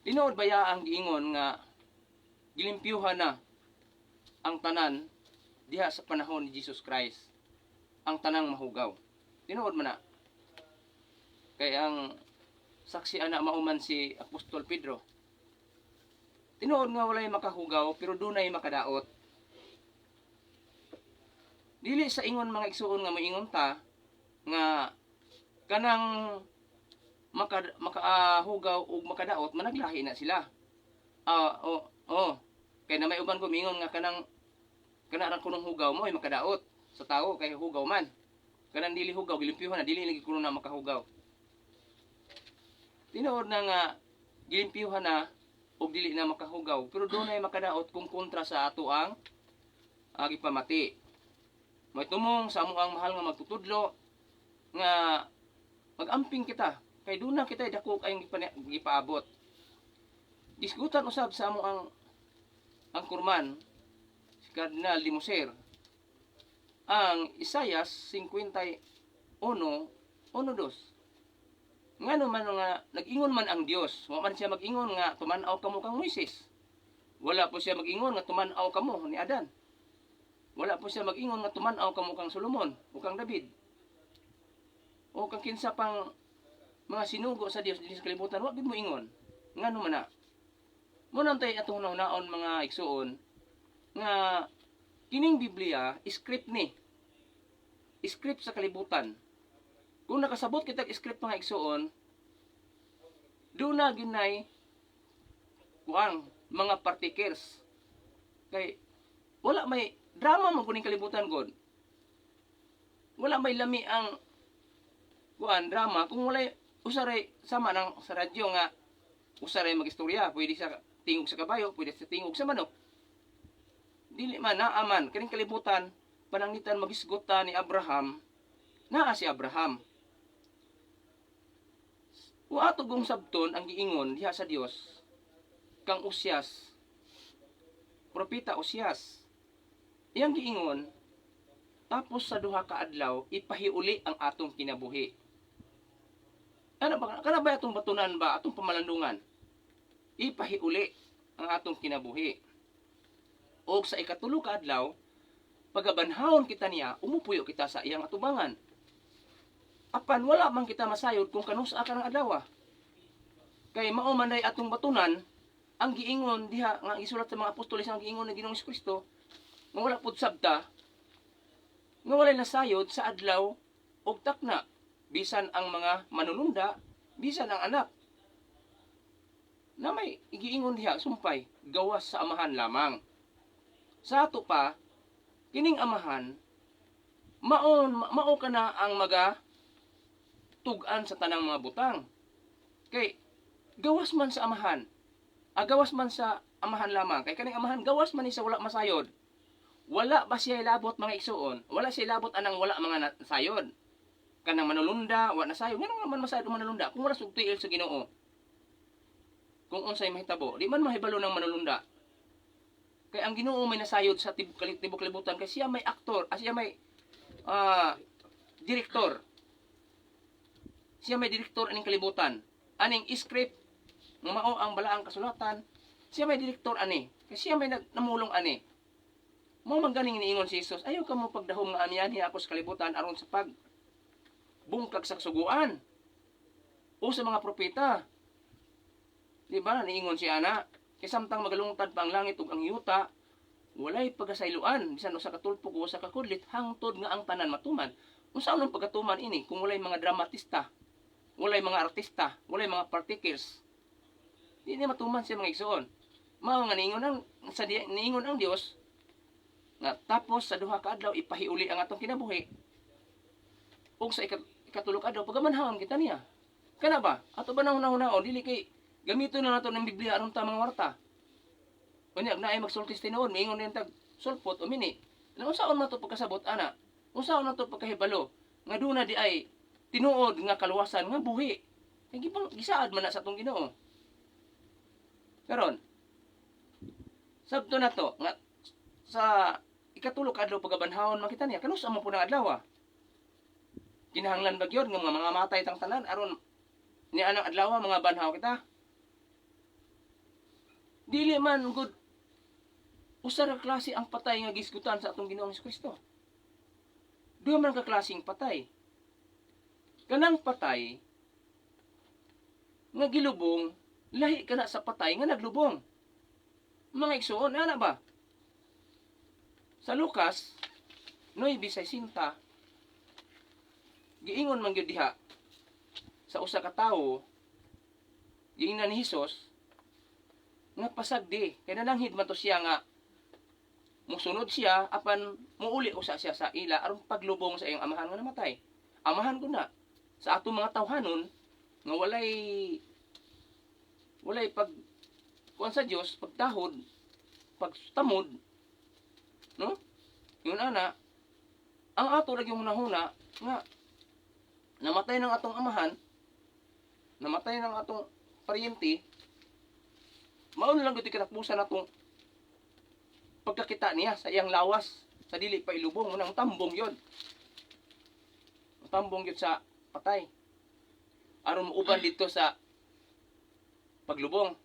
Tinuod baya ang giingon nga gilimpyuhan na ang tanan diha sa panahon ni Jesus Christ, ang tanang mahugaw? Tinuod man na. Kay ang saksi ana mauman si Apostol Pedro. Tinuod nga walay makahugaw pero dunay makadaot. Dili sa ingon, mga igsuon, nga moingon ta nga kanang makahugaw ug makadaot managlahi na sila. Ah, oh, oh. Kay na may uban ko mingon nga kanang kana ra kunong hugaw mo ay makadaot sa tao kay hugaw man. Kanang dili hugaw gilimpyuhan na, dili lagi kuno na makahugaw. Tinuod na nga gilimpyuhan na og dili na makahugaw pero dunay makadaot kung kontra sa ato ang gipamati. May tumong sa amo ang mahal nga magtutudlo nga magamping kita kay duna kita dako kayong gipaabot. Gisgutan usab sa amo ang kurman si Cardinal Limuser ang Isayas 51:1-2. Ngano man nga nag-ingon man ang Dios, wa man siya mag-ingon nga tuman-aw kamo kang Moises. Wala po siya mag-ingon nga tuman-aw kamo ni Adan. Wala po siya mag-ingon nga tuman-aw kamo kang Solomon o kang David. O kang kinsa pang mga sinugo sa Dios dinhi sa kalibutan, wa gid mo ingon. Ngano man na? Mo nang tay atong naon mga igsuon nga kining Biblia script ni. Script sa kalibutan. Kung nakasabot kita og script, mga igsuon, duna ginay kuang mga partikers. Kay wala may drama man kuning kalibutan god. Wala may lami ang kuan drama kung walay usaray sama ng sa radyo nga usaray magistorya, pwede sa tingog sa kabayo, pwede sa tingog sa manok. Dili man naaman kining kalibutan pananglitan magisgot ta ni Abraham, naa si Abraham. Wa ato gong sabton ang giingon diha sa Dios kang Usyas, propeta Usyas. Iyang giingon, tapos sa duha ka adlaw ipahiuli ang atong kinabuhi. Ano ba kana ba atong batunan ba atong pamalandungan? Ipahiuli ang atong kinabuhi. Og sa ikatulo ka adlaw, pagabanhawon kita niya, umupuyo kita sa iyang atubangan. Apan wala man kita masayod kung kanusa ka ng adlaw. Kay mao man day atong batunan Ang giingon diha nga gisulat sa mga apostoles, ang giingon ng Ginoong Kristo nga wala pud sabta nga walay nasayod sa adlaw og takna, bisan ang mga manununda, bisan ang Anak, na may igiingon diha sumpay gawas sa Amahan lamang. Sa ato pa kining Amahan mao kana ang maga tug-an sa tanang mga butang, kay gawas man sa Amahan, gawas man sa Amahan lamang, kay kaning Amahan gawas man ni sa wala masayod. Wala ba siya labot, mga igsuon? Wala siya labot anang wala mga nasayod. Kanang manulunda wa nasayod. Nganong man masayod ang manulunda kung wala sugtiil sa Ginoo? Kung unsay mahitabo, di man mahibalo ng manulunda, kay ang Ginoo may nasayod sa tibok libutan, kay siya may aktor, siya may direktor. Siya may direktor aning kalibutan, aning script nga mao ang balaang kasulatan. Siya may direktor ani, kay siya may namulong ani. Mao man ganing niingon si Jesus, "Ayaw ka mo pagdahom nga amiyanhi ako sa kalibutan aron sa pag bungkag sa kasuguan o sa mga propeta." Di ba? Niingon siya ana, kay samtang magalungtad pa ang langit ug ang yuta, walay pagkasayloan bisan usa ka tulpok o usa ka kudlit hangtod nga ang tanan matuman. Unsa ang pagkatuman ini kung walay mga dramatista, walay mga artista, walay mga particles? Di niya matuman siya, mga igsoon. Mao nga niingon ang Dios nga tapos sa 2 ka adlaw ipahiuli ang atong kinabuhi ug sa ikatulo ka adlaw pagabanhawon kita niya. Kana ba? Ato ba nang hunahunaon, dili kay gamiton na nato ng Biblia aron ta mga warta. Unya naay magsulti sa tinuod, miingon din tag sulpot o mini. Na unsaon man to pagkasabot ana? Unsaon man to pagkahibalo nga duna di ay tinuod nga kaluwasan nga buhi? Kay gipang gisaad man na sa atong Ginoo. Karon, sabto na to nga sa ikatulo ka adlaw pagabanhawon makita niya, kanus-a man po ng adlaw, ah? Kinahanglan ba gyud nga mga matay tang tanan aron ni anang adlaw mga banhaw kita? Dili man gud usa ra klase ang patay nga gisgutan sa atong Ginoong Kristo. Duha man ka klaseng patay. Kanang patay nga gilubong, lahi kana sa patay nga naglubong. Mga igsuon, ana ba? Sa Lucas 9:60, giingon man gyud diha sa usa ka tawo, giingnan ni Hesus nga pasagdi kay nananghid man to siya nga musunod siya, apan muuli usa siya sa ila aron paglubong sa iyang amahan nga namatay. Amahan ko na sa atong mga tawhanon nga walay walay pag kuan sa Dios, pagtahod, pagtamod, no? Yun ana, ang ato lagi hunahuna nga namatay ng atong amahan, namatay ng atong paryente, mao na lang gyud katapusan natong pagkakita niya sa iyang lawas sa dili pa ilubong. Unang tambong yun, tambong yun sa patay aron muuban dito sa paglubong.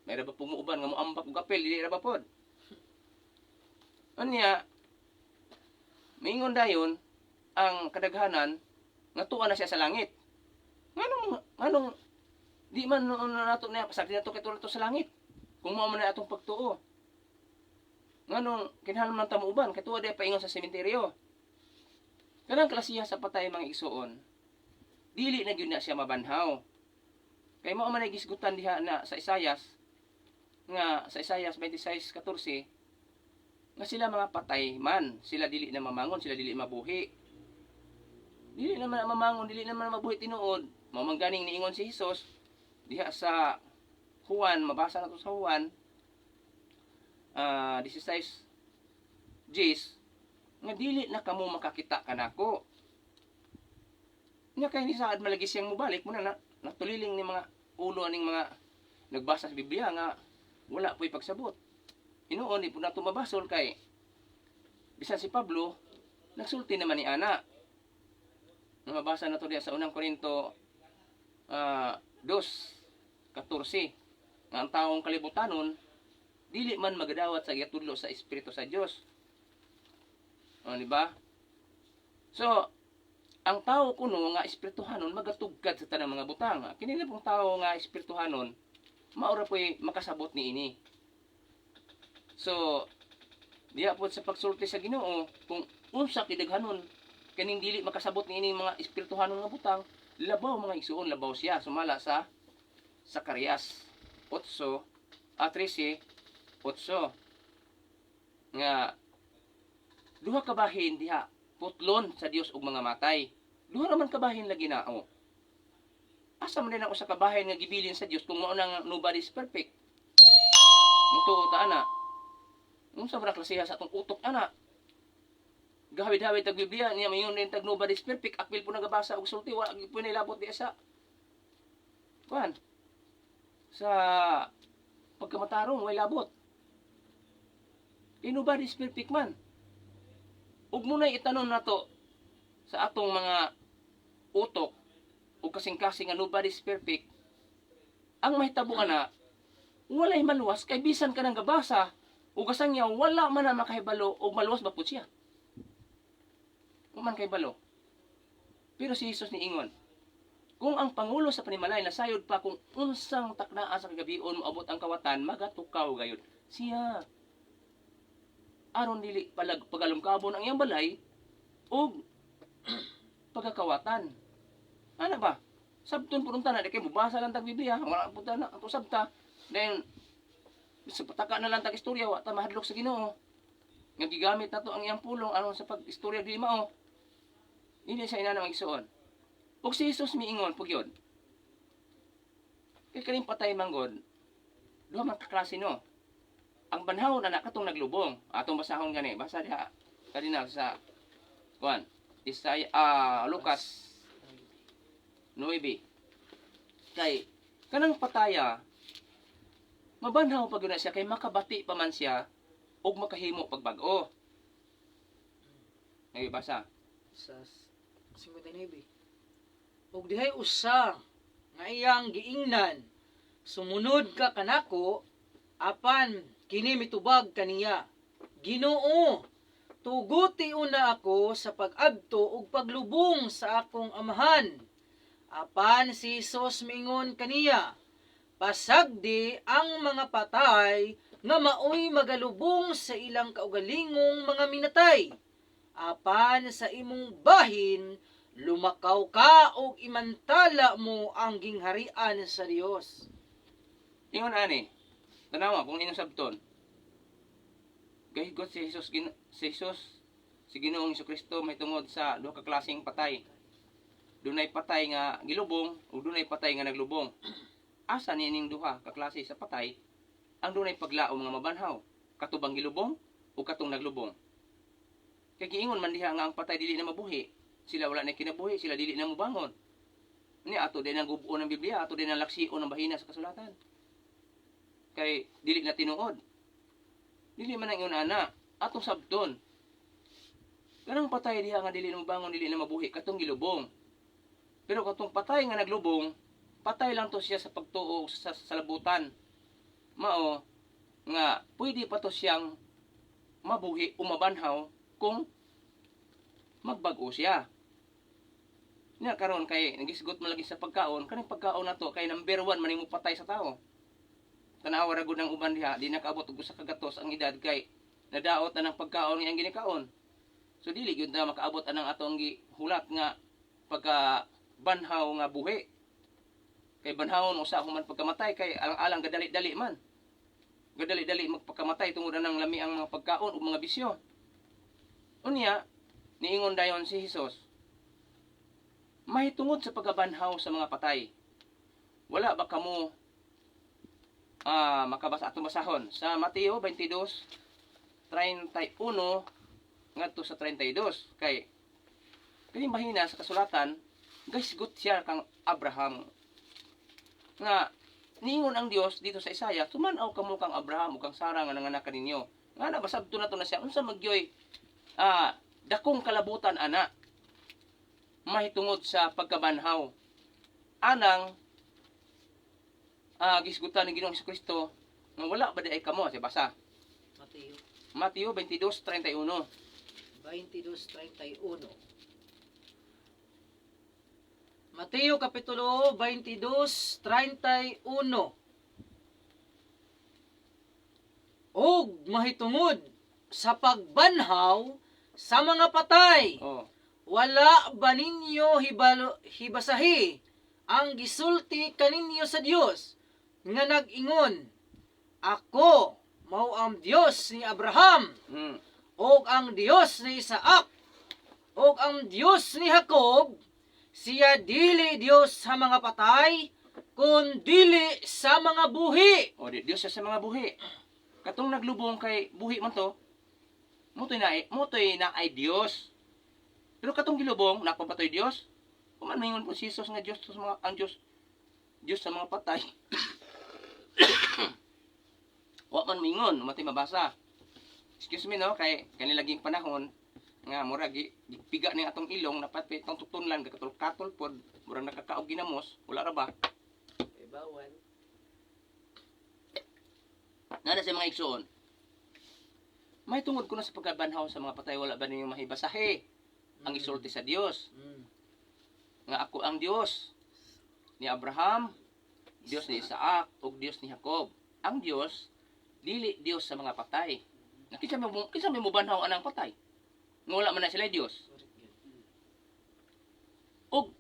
May ra ba pong muuban nga moambak og apel? Dili ra ba pod? Unya mingon dayon ang kadaghanan nga tuwa na siya sa langit. Nganong nganong di man noon na nato niya pasagdi nato kay tuwa sa langit kung mao man na atong pagtuo? Nganong kinahanglan man ta muuban kay tuwa di paingon sa sementeryo? Kanang klasiha sa patay, mga igsuon, dili na gyud na siya mabanhaw, kay mao man ay gisgutan diha na sa Isayas, nga sa Isayas 26:14, nga sila mga patay man sila, dili na mamangon sila, dili mabuhi, dili na man mamangon, dili na man mabuhi tinuod. Mao man ganing niingon si Hesus diha sa Juan, mabasa na to sa Juan 16 Jis, nga dili na kamo makakita kanako. Nya kay ni saad malagi siyang mobalik mo na, na natuliling ni mga ulo aning mga nagbasa sa Biblia nga wala po'y pagsabot. Hinuon di po nato mabasol kay bisan si Pablo nagsulti naman ni ana. Na mabasa na to diya sa Unang Korinto 2:14 nga ang taong kalibutanon dili man magadawat sa gitudlo sa Espiritu sa Dios. O, di ba? So, ang tao kuno nga espirituhanon magatugkad sa tanang mga butang. Kini na pong tao nga espirituhanon, Mao ra po'y makasabot niini. So, diya po sa pagsulti sa Ginoo kung unsa kidaghanon kaning dili makasabot niini mga espirituhanon nga butang, labaw, mga igsuon, labaw siya sumala sa Zacarias 8 a 13 8 nga duha ka bahin diha putlon sa Dios og mga matay. Duha ra man ka bahin lagi na, oh. Asa man din ang usa ka bahin nga gibilin sa Dios kung mao na nga nobody is perfect? Mutuo ta ana? Unsa ba na klasiha sa atong utok ana? Gahawid-hawid tag Biblia niya, mayon din tag nobody is perfect, akwil po nagabasa og sulti, wala gyud po nilabot di sa kuan sa pagkamatarong, way labot. Kay nobody is perfect man. Ug muna'y itanon nato sa atong mga utok ug kasing-kasing nga nobody is perfect, ang mahitabo ana, walay maluwas, kay bisan ka nang gabasa ug kasangyaw, wala man na makahibalo og maluwas ba pud siya. Wa man kahibalo. Pero si Jesus niingon, kung ang pangulo sa panimalay nasayod pa kung unsang taknaa sa kagabion moabot ang kawatan, magatukaw gayud siya aron dili palag pagalungkabon ang iyang balay og pagkakawatan. Ana ba? Sabton pud unta na, di kay mubasa lang tag Biblia, wala pud na ato sabta. Then sa pataka na lang tag istorya, wa ta mahadlok sa Ginoo. Nga gigamit nato ang iyang pulong aron sa pag-istorya dili mao. Dili sa inana, mga igsuon. Ug si Jesus miingon pug yun. Kay kaning patay manggod, duha man ka klase, no. Ang banhaw na katong naglubong. Atong basahon gani, basa diha Cardinal sa kuan. Isaiah, Lucas 9. Kay kanang pataya, mabanhaw pa gyud na siya kay makabati pa man siya ug makahimo pagbag-o. Ngay basa. Sa 59. Ug dihay usa nga iyang giingnan, "Sumunod ka kanako," apan kini mitubag kaniya, "Ginoo, tuguti una ako sa pag-adto ug paglubong sa akong amahan." Apan si Jesus miingon kaniya, "Pasagdi ang mga patay nga maoy magalubong sa ilang kaugalingong mga minatay. Apan sa imong bahin, lumakaw ka ug imantala mo ang gingharian sa Dios." Ingon ani. Tanawa kung inyong sabton. Gahigot si Jesus, si Jesus, si Ginoong Kristo mahitungod sa duha ka klaseng patay. Dunay patay nga gilubong ug dunay patay nga naglubong. Asa niining duha ka klase sa patay ang dunay paglaom nga mabanhaw? Katubang gilubong o katong naglubong? Kay giingon man diha nga ang patay dili na mabuhi. Sila wala na kinabuhi, sila dili na mobangon. Ni ato din ang gubuon ng Biblia, ato din ang laksion ng bahina sa kasulatan. Kay dili na tinuod. Dili man ang ingon ana, atong sabton. Kanang patay diha nga dili na mobangon, dili na mabuhi, katong gilubong. Pero katong patay nga naglubong, patay lang to siya sa pagtuo sa salabutan. Mao nga pwede pa to siyang mabuhi o mabanhaw kung magbag-o siya. Nya karon kay nagisgot man lagi sa pagkaon, kaning pagkaon nato kay number 1 man mo patay sa tao. Tanawa ra gud ang uban diha, di nakaabot og usa ka gatos ang edad kay nadaot na ng pagkaon nga ang ginikaon. So dili gyud na makaabot anang atong gihulat nga pagka banhaw nga buhi. Kay banhawon usa human pagkamatay kay alang-alang gadali-dali man. Gadali-dali magpakamatay tungod anang lami ang mga pagkaon ug mga bisyo. Unya, niingon dayon si Hesus, mahitungod sa pagkabanhaw sa mga patay, wala ba kamo makabasa? Atong basahon sa Mateo 22:31 ngadto sa 32, kay kini mahina sa kasulatan, gaisgot siya kang Abraham nga niingon ang Dios dito sa Isaiah, "Tuman-aw kamo kang Abraham ug kang Sarah nga nanganak kaninyo." Nga na basabto na to na siya unsa magyoy dakong kalabutan ana mahitungod sa pagkabanhaw anang gisgutan ni Ginoong Kristo nga wala ba di ay kamo si basa. Mateo. Mateo 22:31. 22:31. Mateo Kapitulo 22:31. Og mahitungod sa pagbanhaw sa mga patay. Oh. Wala ba ninyo hibasahi ang gisulti kaninyo sa Dios nga nag-ingon, "Ako mao ang Dios ni Abraham ug ang Dios ni Isaac ug ang Dios ni Jacob"? Siya dili Dios sa mga patay kun dili sa mga buhi. O di Dios siya sa mga buhi. Katong naglubong kay buhi man to. Mo to'y na ay Dios. Pero katong gilubong, napa ba to'y Dios? Kuman maingon po si Jesus nga Dios sa mga ang Dios Dios sa mga patay. Wa man mingon, matay mabasa. Excuse me, no, kay kanilaging panahon nga mura gi gipiga ni atong ilong napat pa itong tutunlan gakatol-katol pod, murag nakakaog ginamos, wala ra ba? Eh, bawal. Nana sa mga igsoon. May tungod ko na sa pagkabanhaw sa mga patay, wala ba ninyo mahibasahi ang isulti sa Dios nga ako ang Dios ni Abraham, Dios ni Isaac ug Dios ni Jacob? Ang Dios dili Dios sa mga patay. Na kinsa may mubanhaw anang patay? Nga wala man na sila Dios. Og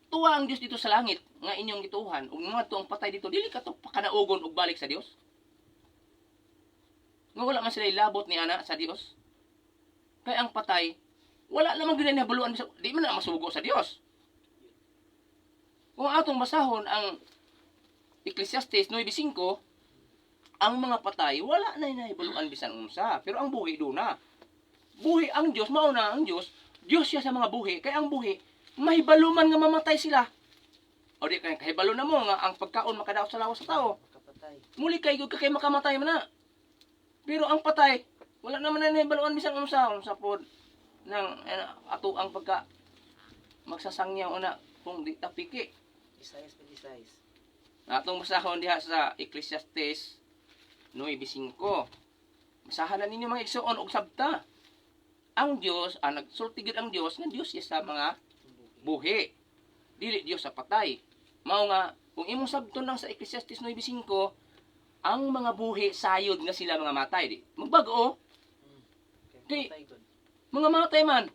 tuwa ang Dios dito sa langit nga inyong gituhan ug mga ang patay dito dili kato pakanaugon og balik sa Dios. Nga wala man sila ilabot ni ana sa Dios. Kay ang patay wala lamang gyud nabaluan, di man na masugo sa Dios. Kung atong basahon ang Ecclesiastes 9:5, ang mga patay wala na nahibaluan bisan unsa, pero ang buhi duna. Buhi ang Dios, mao na ang Dios, Dios siya sa mga buhi, kay ang buhi mahibalo man nga mamatay sila. O di kay kahibalo na mo nga ang pagkaon makadaot sa lawas sa tao. Makapatay. Muli kay gyud ka kay makamatay man na. Pero ang patay, wala naman na nahibaluan bisan unsa, unsa pod nang ato ang pagka magsasangyaw una kung di tapiki. Isayas pa isayas. Atong basahon diha sa Ecclesiastes 9:5. Basahan na ninyo, mga igsoon, og sabta. Ang Dios, ang nagsulti gyud ang Dios nga Dios siya sa mga buhi. Dili Dios sa patay. Mao nga kung imong sabton lang sa Ecclesiastes 9:5, ang mga buhi sayod nga sila mga matay di. Magbag-o, Kay Kay- patay gud. mga matay man.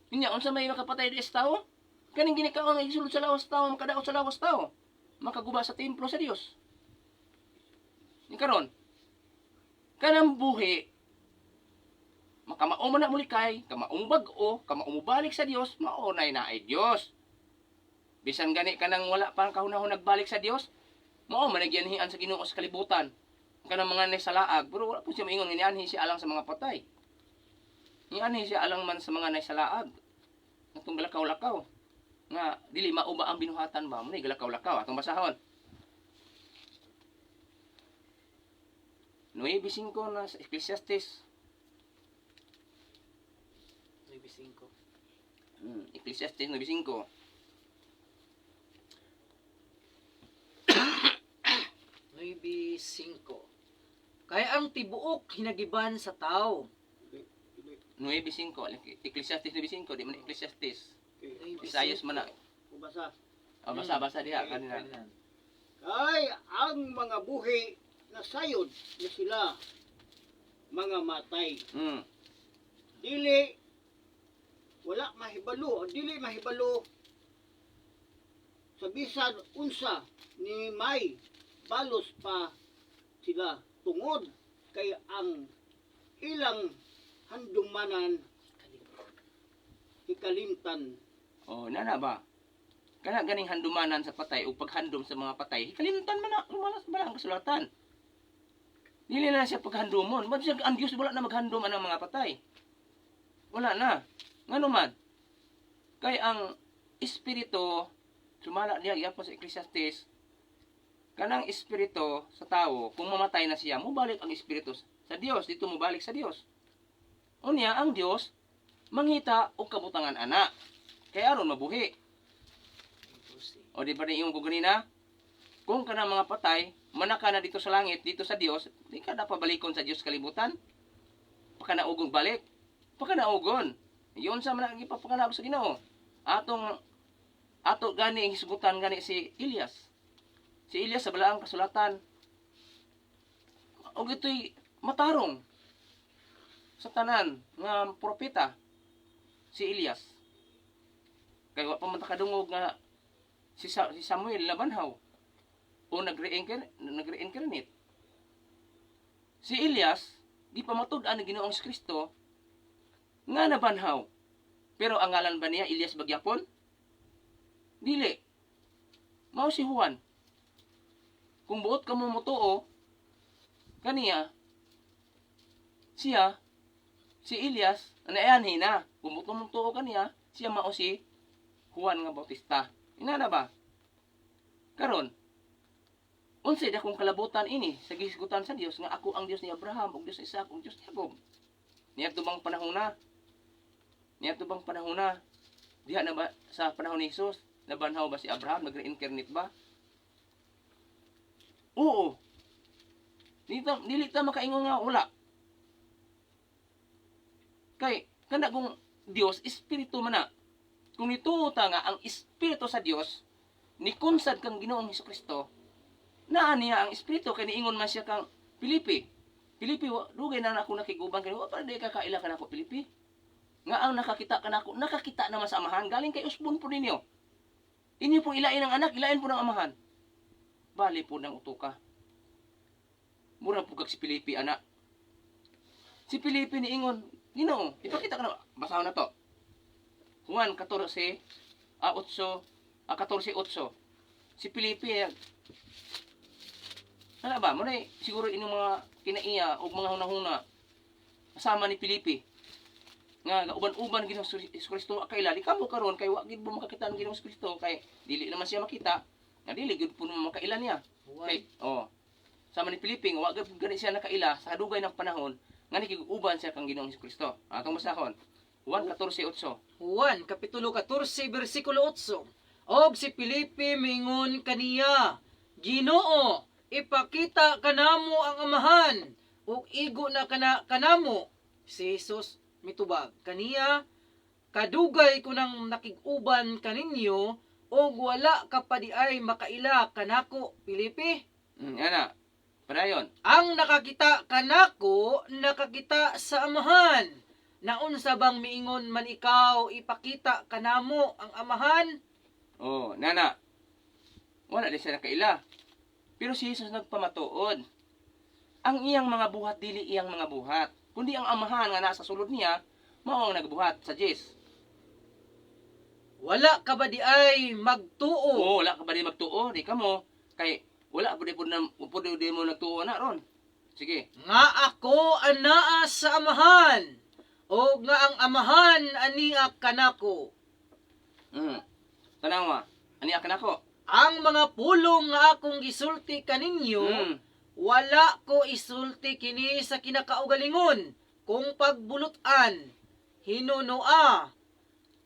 Ninya unsa may makapatay di sa tao? Kaning ginikaon nga isulod sa lawas tao, makadaot sa lawas tao. Makaguba sa templo sa Dios. Ni karon, kanang buhi makamao man na mulikay, kamao mo bag-o, kamao mo balik sa Dios, mao nay naay Dios. Bisan gani kanang wala pa ang kahunahon nagbalik sa Dios, mao man nagyanhian sa Ginoo sa kalibutan. Kanang mga naisalaag, pero wala po siya maingon nga nianhi siya alang sa mga patay. Nianhi siya alang man sa mga naisalaag. Atong galakaw-lakaw. Nga dili mao ba ang binuhatan ba mo ni galakaw-lakaw atong basahon. 9:5 na sa Ecclesiastes. 9:5. Ecclesiastes 9:5. 9:5. Kay ang tibuok hinagiban sa tao. 9:5. Ecclesiastes 9:5, di man Ecclesiastes. Okay. 9:5. Isayas man na. Ubasa. Oh, basa basa diha kanina. Kay ang mga buhi na sayod na sila mga matay. Dili wala mahibalo, o dili mahibalo sa bisan unsa ni may balos pa sila tungod kay ang ilang handumanan hikalimtan. Oh, nana ba? Kana ganing handumanan sa patay o paghandom sa mga patay, hikalimtan man na lumalas ba ang kasulatan. Dili na siya paghandomon. Ba't siya, ang Diyos wala na maghandom anang mga patay. Wala na. Ngano man? Kay ang espiritu sumala diha gyapon sa Ecclesiastes, kanang espiritu sa tao kung mamatay na siya, mobalik ang espiritu sa Dios, dito mobalik sa Dios. Unya ang Dios mangita og kabutangan ana kay aron mabuhi. O di ba niingon ko ganina? Kung kanang mga patay, manaka na dito sa langit, dito sa Dios, di ka na pabalikon sa Dios kalibutan. Pakanaugon balik. Pakanaugon. Yun sa man ang ipapakanaog sa Ginoo. Atong ato gani ang hisgutan gani si Elias. Si Elias sa balaang kasulatan. Og ito'y matarong sa tanan nga propeta, si Elias. Kay wa pa man ta kadungog nga si Samuel nabanhaw o nag-reincarnate. Si Elias di pa matud-an ni Ginoong Kristo nga nabanhaw. Pero ang ngalan ba niya Elias bagyapon? Dili. Mao si Juan. Kung buot ka mo motuo kaniya, siya si Elias ana hina. Kung buot mo motuo kaniya, siya mao si Juan nga Bautista. Inana ba? Karon, unsay dakong kalabutan ini sa gisgutan sa Dios nga ako ang Dios ni Abraham ug Dios ni Isaac ug Dios ni Jacob? Niadto bang panahon na? Niadto bang panahon na? Diha na ba sa panahon ni Jesus? Nabanhaw ba si Abraham? Nag-reincarnate ba? Oo. Dili ta makaingon nga wala. Kay kana kung Dios espiritu man na. Kung nituo ta nga ang espiritu sa Dios nikunsad kang Ginoong Hesukristo, naa niya ang espiritu kay niingon man siya kang Pilipi. Pilipi, dugay na ako nakiguban kay wa pa di ka kaila kanako, Pilipi. Nga ang nakakita kanako, nakakita naman sa Amahan, galing kay usbon po ninyo. Inyo pong ilain ang anak, ilain po ng Amahan. Bali po ng utuka. Mura po kag si Pilipi, anak. Si Pilipi niingon, "Ginoo, ipakita ka na." Basahon na to. Juan 14, 8, 14:8. Si Pilipi, ano ba, muna siguro inyong mga kinaiya o mga hunahuna kasama ni Pilipi nga uban-uban Ginoong Kristo kaila di kamo karon kay wa gid mo makakita ang Ginoong Kristo kay dili naman siya makita nga dili gid po mo makaila niya. Kay oh, sama ni Pilipi nga wa gid gani siya nakaila sa dugay ng panahon nga nakig-uban siya kang Ginoong Kristo. Atong basahon Juan 14:8. Juan kapitulo 14 bersikulo 8. Og si Felipe mingon kaniya, "Ginoo, ipakita kanamo ang Amahan ug igo na kana kanamo." Si Jesus mitubag kaniya, "Kadugay ko nang nakig-uban kaninyo ug wala ka pa di ay makaila kanako, Felipe?" Ana padayon. Ang nakakita kanako, nakakita sa Amahan. Naunsa bang miingon man ikaw, 'Ipakita kanamo ang Amahan'? Oh, nana. Wala di siya nakaila. Pero si Jesus nagpamatuod. Ang iyang mga buhat dili iyang mga buhat, kundi ang Amahan nga nasa sulod niya mao ang nagbuhat sa Diyos. Wala ka ba di ay magtuo? Oo, wala ka ba di magtuo? Di ka mo kay wala pud pud na pud di mo nagtuo na ron. Sige. Nga ako anaa sa Amahan, o nga ang Amahan ania kanako? Tanawa. Ani kanako. Ang mga pulong nga akong gisulti kaninyo, wala ko isulti kini sa kinakaugalingon kung pagbulutan. Hinunoa,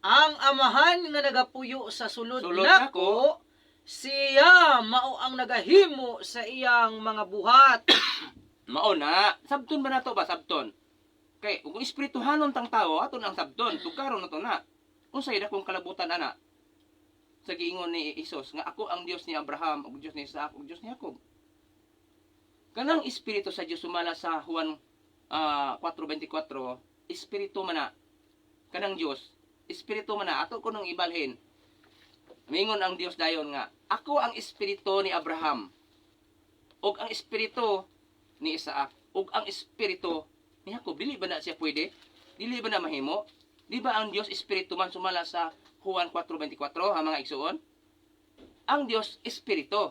ang Amahan nga nagapuyo sa sulod, sulod nako, siya mao ang nagahimo sa iyang mga buhat. Mao na. Sabton ba nato ba sabton? Kay kung espirituhanon tang tawo aton ang sabton, tukaron na to na. Unsay dakong kalabutan ana? Sa giingon ni Hesus nga ako ang Dios ni Abraham ug Dios ni Isaac ug Dios ni Jacob. Kanang espiritu sa Dios sumala sa Juan 4:24, espiritu man na kanang Dios, espiritu man na ato ko nang ibalhin. Mingon ang Dios dayon nga ako ang espiritu ni Abraham ug ang espiritu ni Isaac ug ang espiritu ni Jacob. Dili ba na siya pwede? Dili ba na mahimo? Di ba ang Dios espiritu man sumala sa Juan 4:24, ha, mga igsuon? Ang Dios espiritu.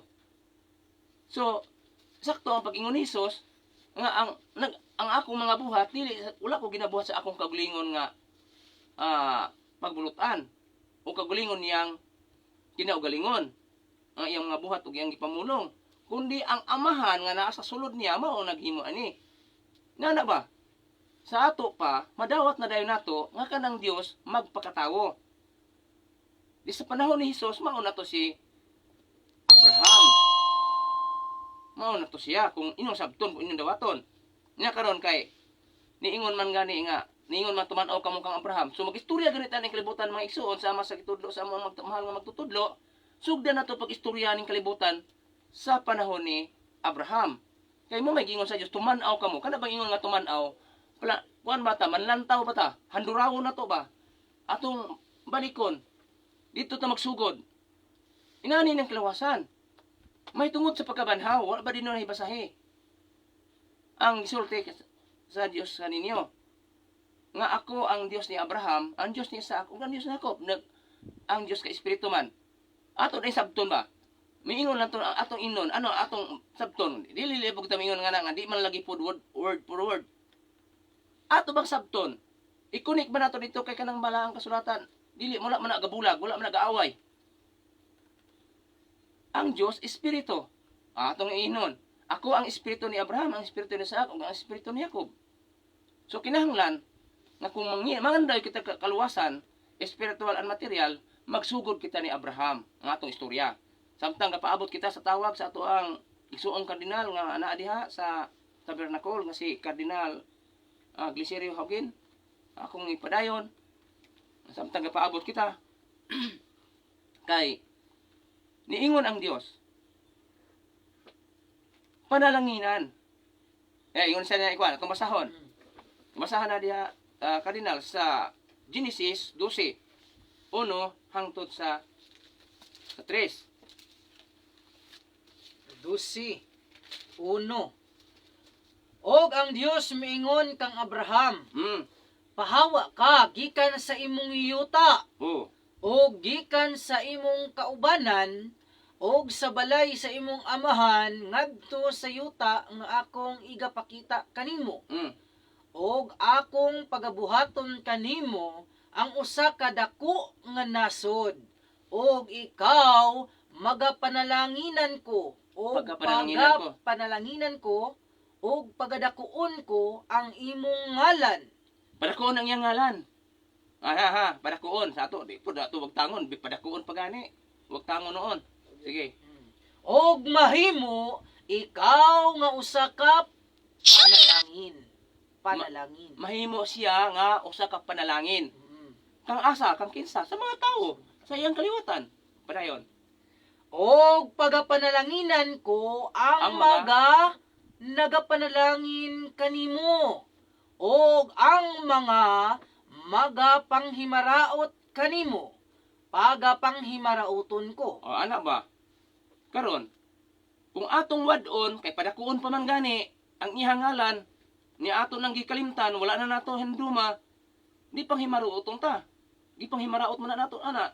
So sakto ang pag-ingon ni Hesus nga ang akong mga buhat dili, wala ko ginabuhat sa akong kaugalingon nga pagbulutan o kaugalingon niyang kinaugalingon ang iyang mga buhat ug iyang gipamulong, kundi ang Amahan nga naa sa sulod niya mao ang naghimo ani. Nana ba? Sa ato pa madawat na dayon nato nga kanang Dios magpakatawo. Di sa panahon ni Hesus mao na to si Abraham. Mao na to siya kung inyong sabton, kung inyong dawaton. Nya karon kay niingon man gani nga niingon man tuman-aw kamo kang Abraham. So magistorya ganit ang kalibutan, mga igsuon, sama sa gitudlo sa among mahal nga magtutudlo. Sugdan nato pag-istorya ning kalibutan sa panahon ni Abraham. Kay mo may giingon sa Dios, tuman-aw kamo. Kana bang ingon nga tuman-aw? Pala, kuan ba ta, manlantaw ba ta? Handurawon na to ba? Atong balikon. Dito ta magsugod. Inani ng kalawasan. May tungod sa pagkabanhaw, wala ba din nun hibasahi? Ang gisulti sa Dios sa ninyo nga ako ang Dios ni Abraham, ang Dios ni Isaac, ug ang Dios ni Jacob, ang Dios ka espiritu man. Ato na sabton ba? Miingon lang to ang atong inon, ano atong sabton? Dili libog ta miingon nga na nga di man lagi pod word, word for word. Ato bang sabton? Ikunik ba nato dito kay kanang balaang kasulatan? Dili wala man na gabulag, wala man na gaaway. Ang Dios espiritu. Atong inon. Ako ang espiritu ni Abraham, ang espiritu ni Isaac, ug ang espiritu ni Jacob. So kinahanglan nga kung manganday kita kaluwasan, spiritual and material, magsugod kita ni Abraham ang atong istorya. Samtang gapaabot kita sa tawag sa ato ang igsuong kardinal nga anaa diha sa Tabernacle nga si Kardinal Glicerio Haugen, akong ipadayon samtang gapaabot kita kay niingon ang Dios panalanginan. Eh, ingon siya na ikuan, atong basahon. Basahan na diha, Kardinal, sa Genesis 12, 1 hangtod sa 3. 12:1. Og ang Dios miingon kang Abraham, "Pahawa ka gikan sa imong yuta og gikan sa imong kaubanan og sa balay sa imong amahan ngadto sa yuta nga akong igapakita kanimo. Og akong pagabuhaton kanimo ang usa ka dako nga nasod, og ikaw magapanalanginan ko og Pagkapanalanginan ko. Pagapanalanginan ko og pagadakuon ko ang imong ngalan." Padakuon ang iyang ngalan. Ah, ha, ha, padakuon sa ato di po dato wag tangon, bi padakuon pa gani. Wag tangon noon. Sige. Og mahimo ikaw nga usa ka panalangin. Panalangin. Mahimo siya nga usa ka panalangin. Kang asa, kang kinsa sa mga tao sa iyang kaliwatan. Padayon. Og pagapanalanginan ko ang Ang mga- mga nagapanalangin kanimo og ang mga magapanghimaraot kanimo pagapanghimarauton ko. O ana ba? Karon, kung atong wad-on kay padakuon pa man gani ang iyang ngalan ni ato nang gikalimtan, wala na nato henduma, di pang himaruotong ta. Di pang himaraot man na nato ana.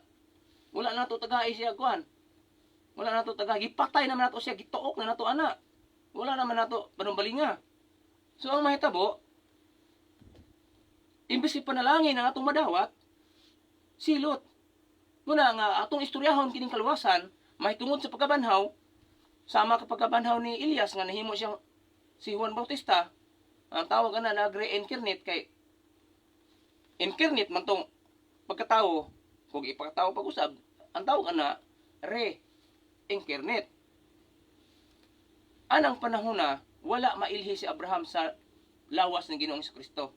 Wala na nato tagay siya kuan. Wala na nato tagay, gipatay naman nato siya, gituok na nato ana. Wala naman nato panumbalinga. So ang mahitabo, imbes ipanalangin ang atong madawat, silot. Muna nga atong istoryahon kining kaluwasan, mahitungod sa pagkabanhaw, sama ka pagkabanhaw ni Elias nga nahimo siyang si Juan Bautista, ang tawag ana nag-reincarnate kay incarnate man tong pagkatao, kung ipakatao pag-usab, ang tawag ana re-incarnate. Anang panahon na wala mailhi si Abraham sa lawas ng Ginoong Kristo.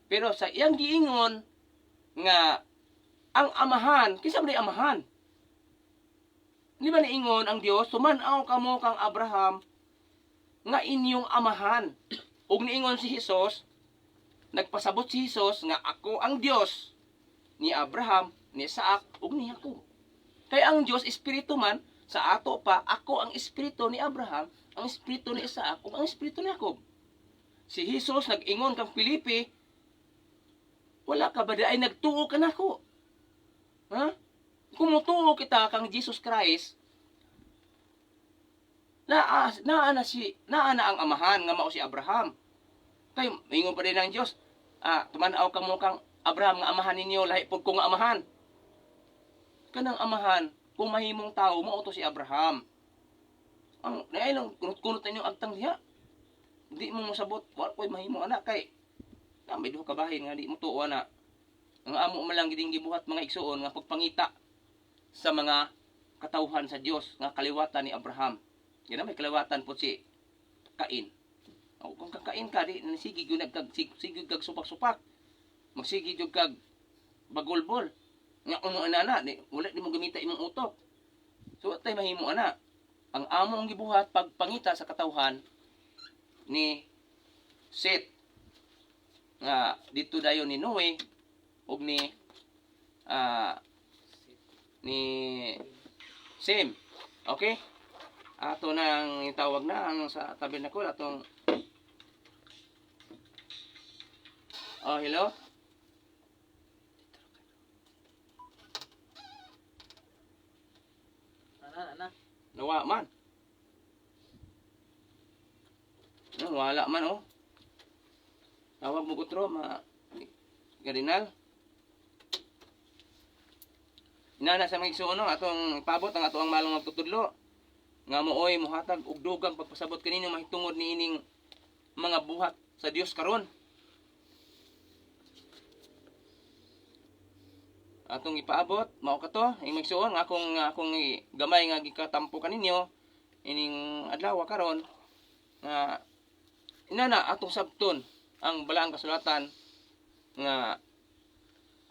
Pero sa iyang giingon nga ang amahan, kinsa man amahan? Di ba niingon ang Dios, "Tuman-aw kamo kang Abraham nga inyong amahan"? Ug niingon si Hesus, nagpasabot si Hesus nga ako ang Dios ni Abraham, ni Isaac ug ni Jacob. Kay ang Dios espiritu man, sa ato pa ako ang espiritu ni Abraham, ang espiritu ni Isaac ug ang espiritu ni Jacob. Si Hesus nag-ingon kang Felipe, "Wala ka ba ay nagtuo ka nako?" Ha? Kung mutuo kita kang Jesus Christ, naa naa na si naa na ang amahan nga mao si Abraham. Kay ingon pa din ang Dios, "Tuman-aw kamo kang Abraham nga amahan ninyo, lahi pud ko nga amahan." Kanang amahan, kung mahimong tao mao to si Abraham. Ang naay lang kunot-kunot na inyong agtang diha. Di mo mosabot, wa ko'y mahimo ana kay na may duha ka bahin nga di mo tuo ana. Ang amo man lang giding gibuhat, mga igsuon, nga pagpangita sa mga katawhan sa Dios nga kaliwatan ni Abraham. Yan may kaliwatan po si Cain. O, kung kakain ka, di sige gyud kag sige kag supak-supak. Magsige gyud kag bagulbol. Nga uno ana na, di, wala di mo gamita imong utok. So atay mahimo ana. Ang amo ang gibuhat pagpangita sa katawhan ni Seth nga dito dayon ni Noe ug ni ni Sem. Okay? Ato nang itawag na ang sa tabernacle atong. Oh, hello? Ana, ana. Nawa man. No, wala man oh. Tawag mo kutro ma Cardinal. Inana sa mga igsuon no, atong ipabot ang ato ang malong magtutudlo. Nga mooy mohatag og dugang pagpasabot kaninyo mahitungod niining mga buhat sa Dios karon. Atong ipaabot mao kato ing magsuon nga akong akong gamay nga gikatampo kaninyo ining adlaw karon nga inana atong sabton ang balaang kasulatan nga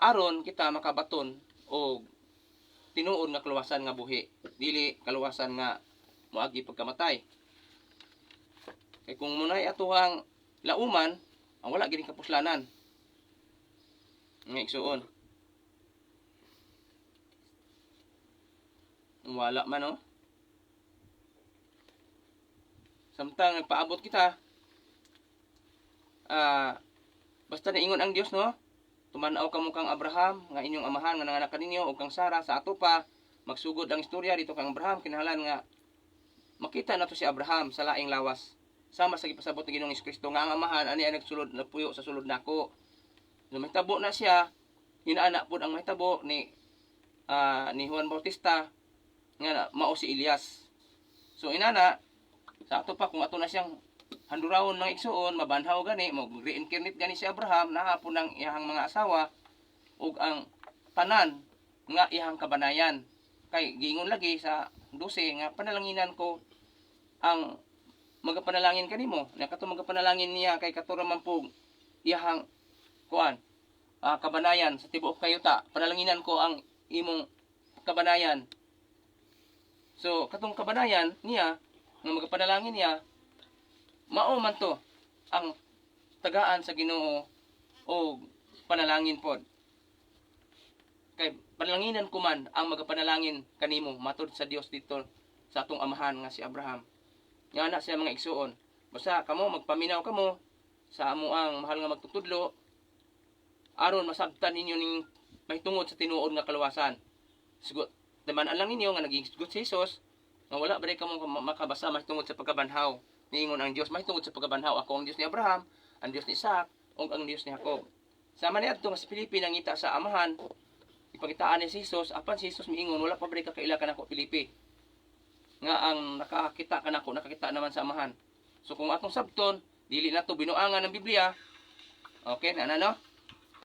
aron kita makabaton og tinuod nga kaluwasan nga buhi, dili kaluwasan nga moagi pagkamatay. Kay kung munay atuhang lauman ang wala gid kapuslanan nga igsuon. Wala man oh. Samtang nagpaabot kita, basta naingon ang Dios no, tumanaw kamo kang Abraham nga inyong amahan nga nanganak kaninyo ug kang Sara sa ato pa magsugod ang istorya dito kang Abraham. Kinahanglan nga makita nato si Abraham sa laing lawas sama sa gipasabot ni Ginoong Kristo nga ang amahan ani ang nagsulod, nagpuyo sa sulod nako. No mahitabo na siya, inaana pud ang mahitabo ni ni Juan Bautista nga mao si Elias. So inana sa ato pa, kung ato na siyang handurawon mga igsuon, mabanhaw gani, mo reincarnate gani si Abraham, nahapon ang iyahang mga asawa ug ang tanan nga iyahang kabanayan. Kay giingon lagi sa 12 nga panalanginan ko ang magapanalangin kanimo na kato magapanalangin niya kay kato ra man pug iyahang kuan kabanayan sa tibuok kayuta. Panalanginan ko ang imong kabanayan. So katong kabanayan niya nga magapanalangin niya, mao man to ang tagaan sa Ginoo o panalangin pod. Kay panalanginan ko man ang magapanalangin kanimo matud sa Dios dito sa atong amahan nga si Abraham. Nga na siya mga igsuon. Basta kamo magpaminaw kamo sa amo ang mahal nga magtutudlo aron masabtan ninyo ning mahitungod sa tinuod nga kaluwasan. Sugot taman lang ninyo nga naging sugot si Jesus nga wala ba kamo makabasa mahitungod sa pagkabanhaw. Niingon ang Dios mahitungod sa pagkabanhaw, ako ang Dios ni Abraham, ang Dios ni Isaac, ug ang Dios ni Jacob. Sama ni adto nga si Felipe nangita sa amahan, ipakitaan ni si Jesus, apan si Jesus miingon, wala pa ba ka kaila kanako Felipe? Nga ang nakakita kanako, nakakita naman sa amahan. So kung atong sabton, dili na to binuangan ng Biblia. Okay, na no?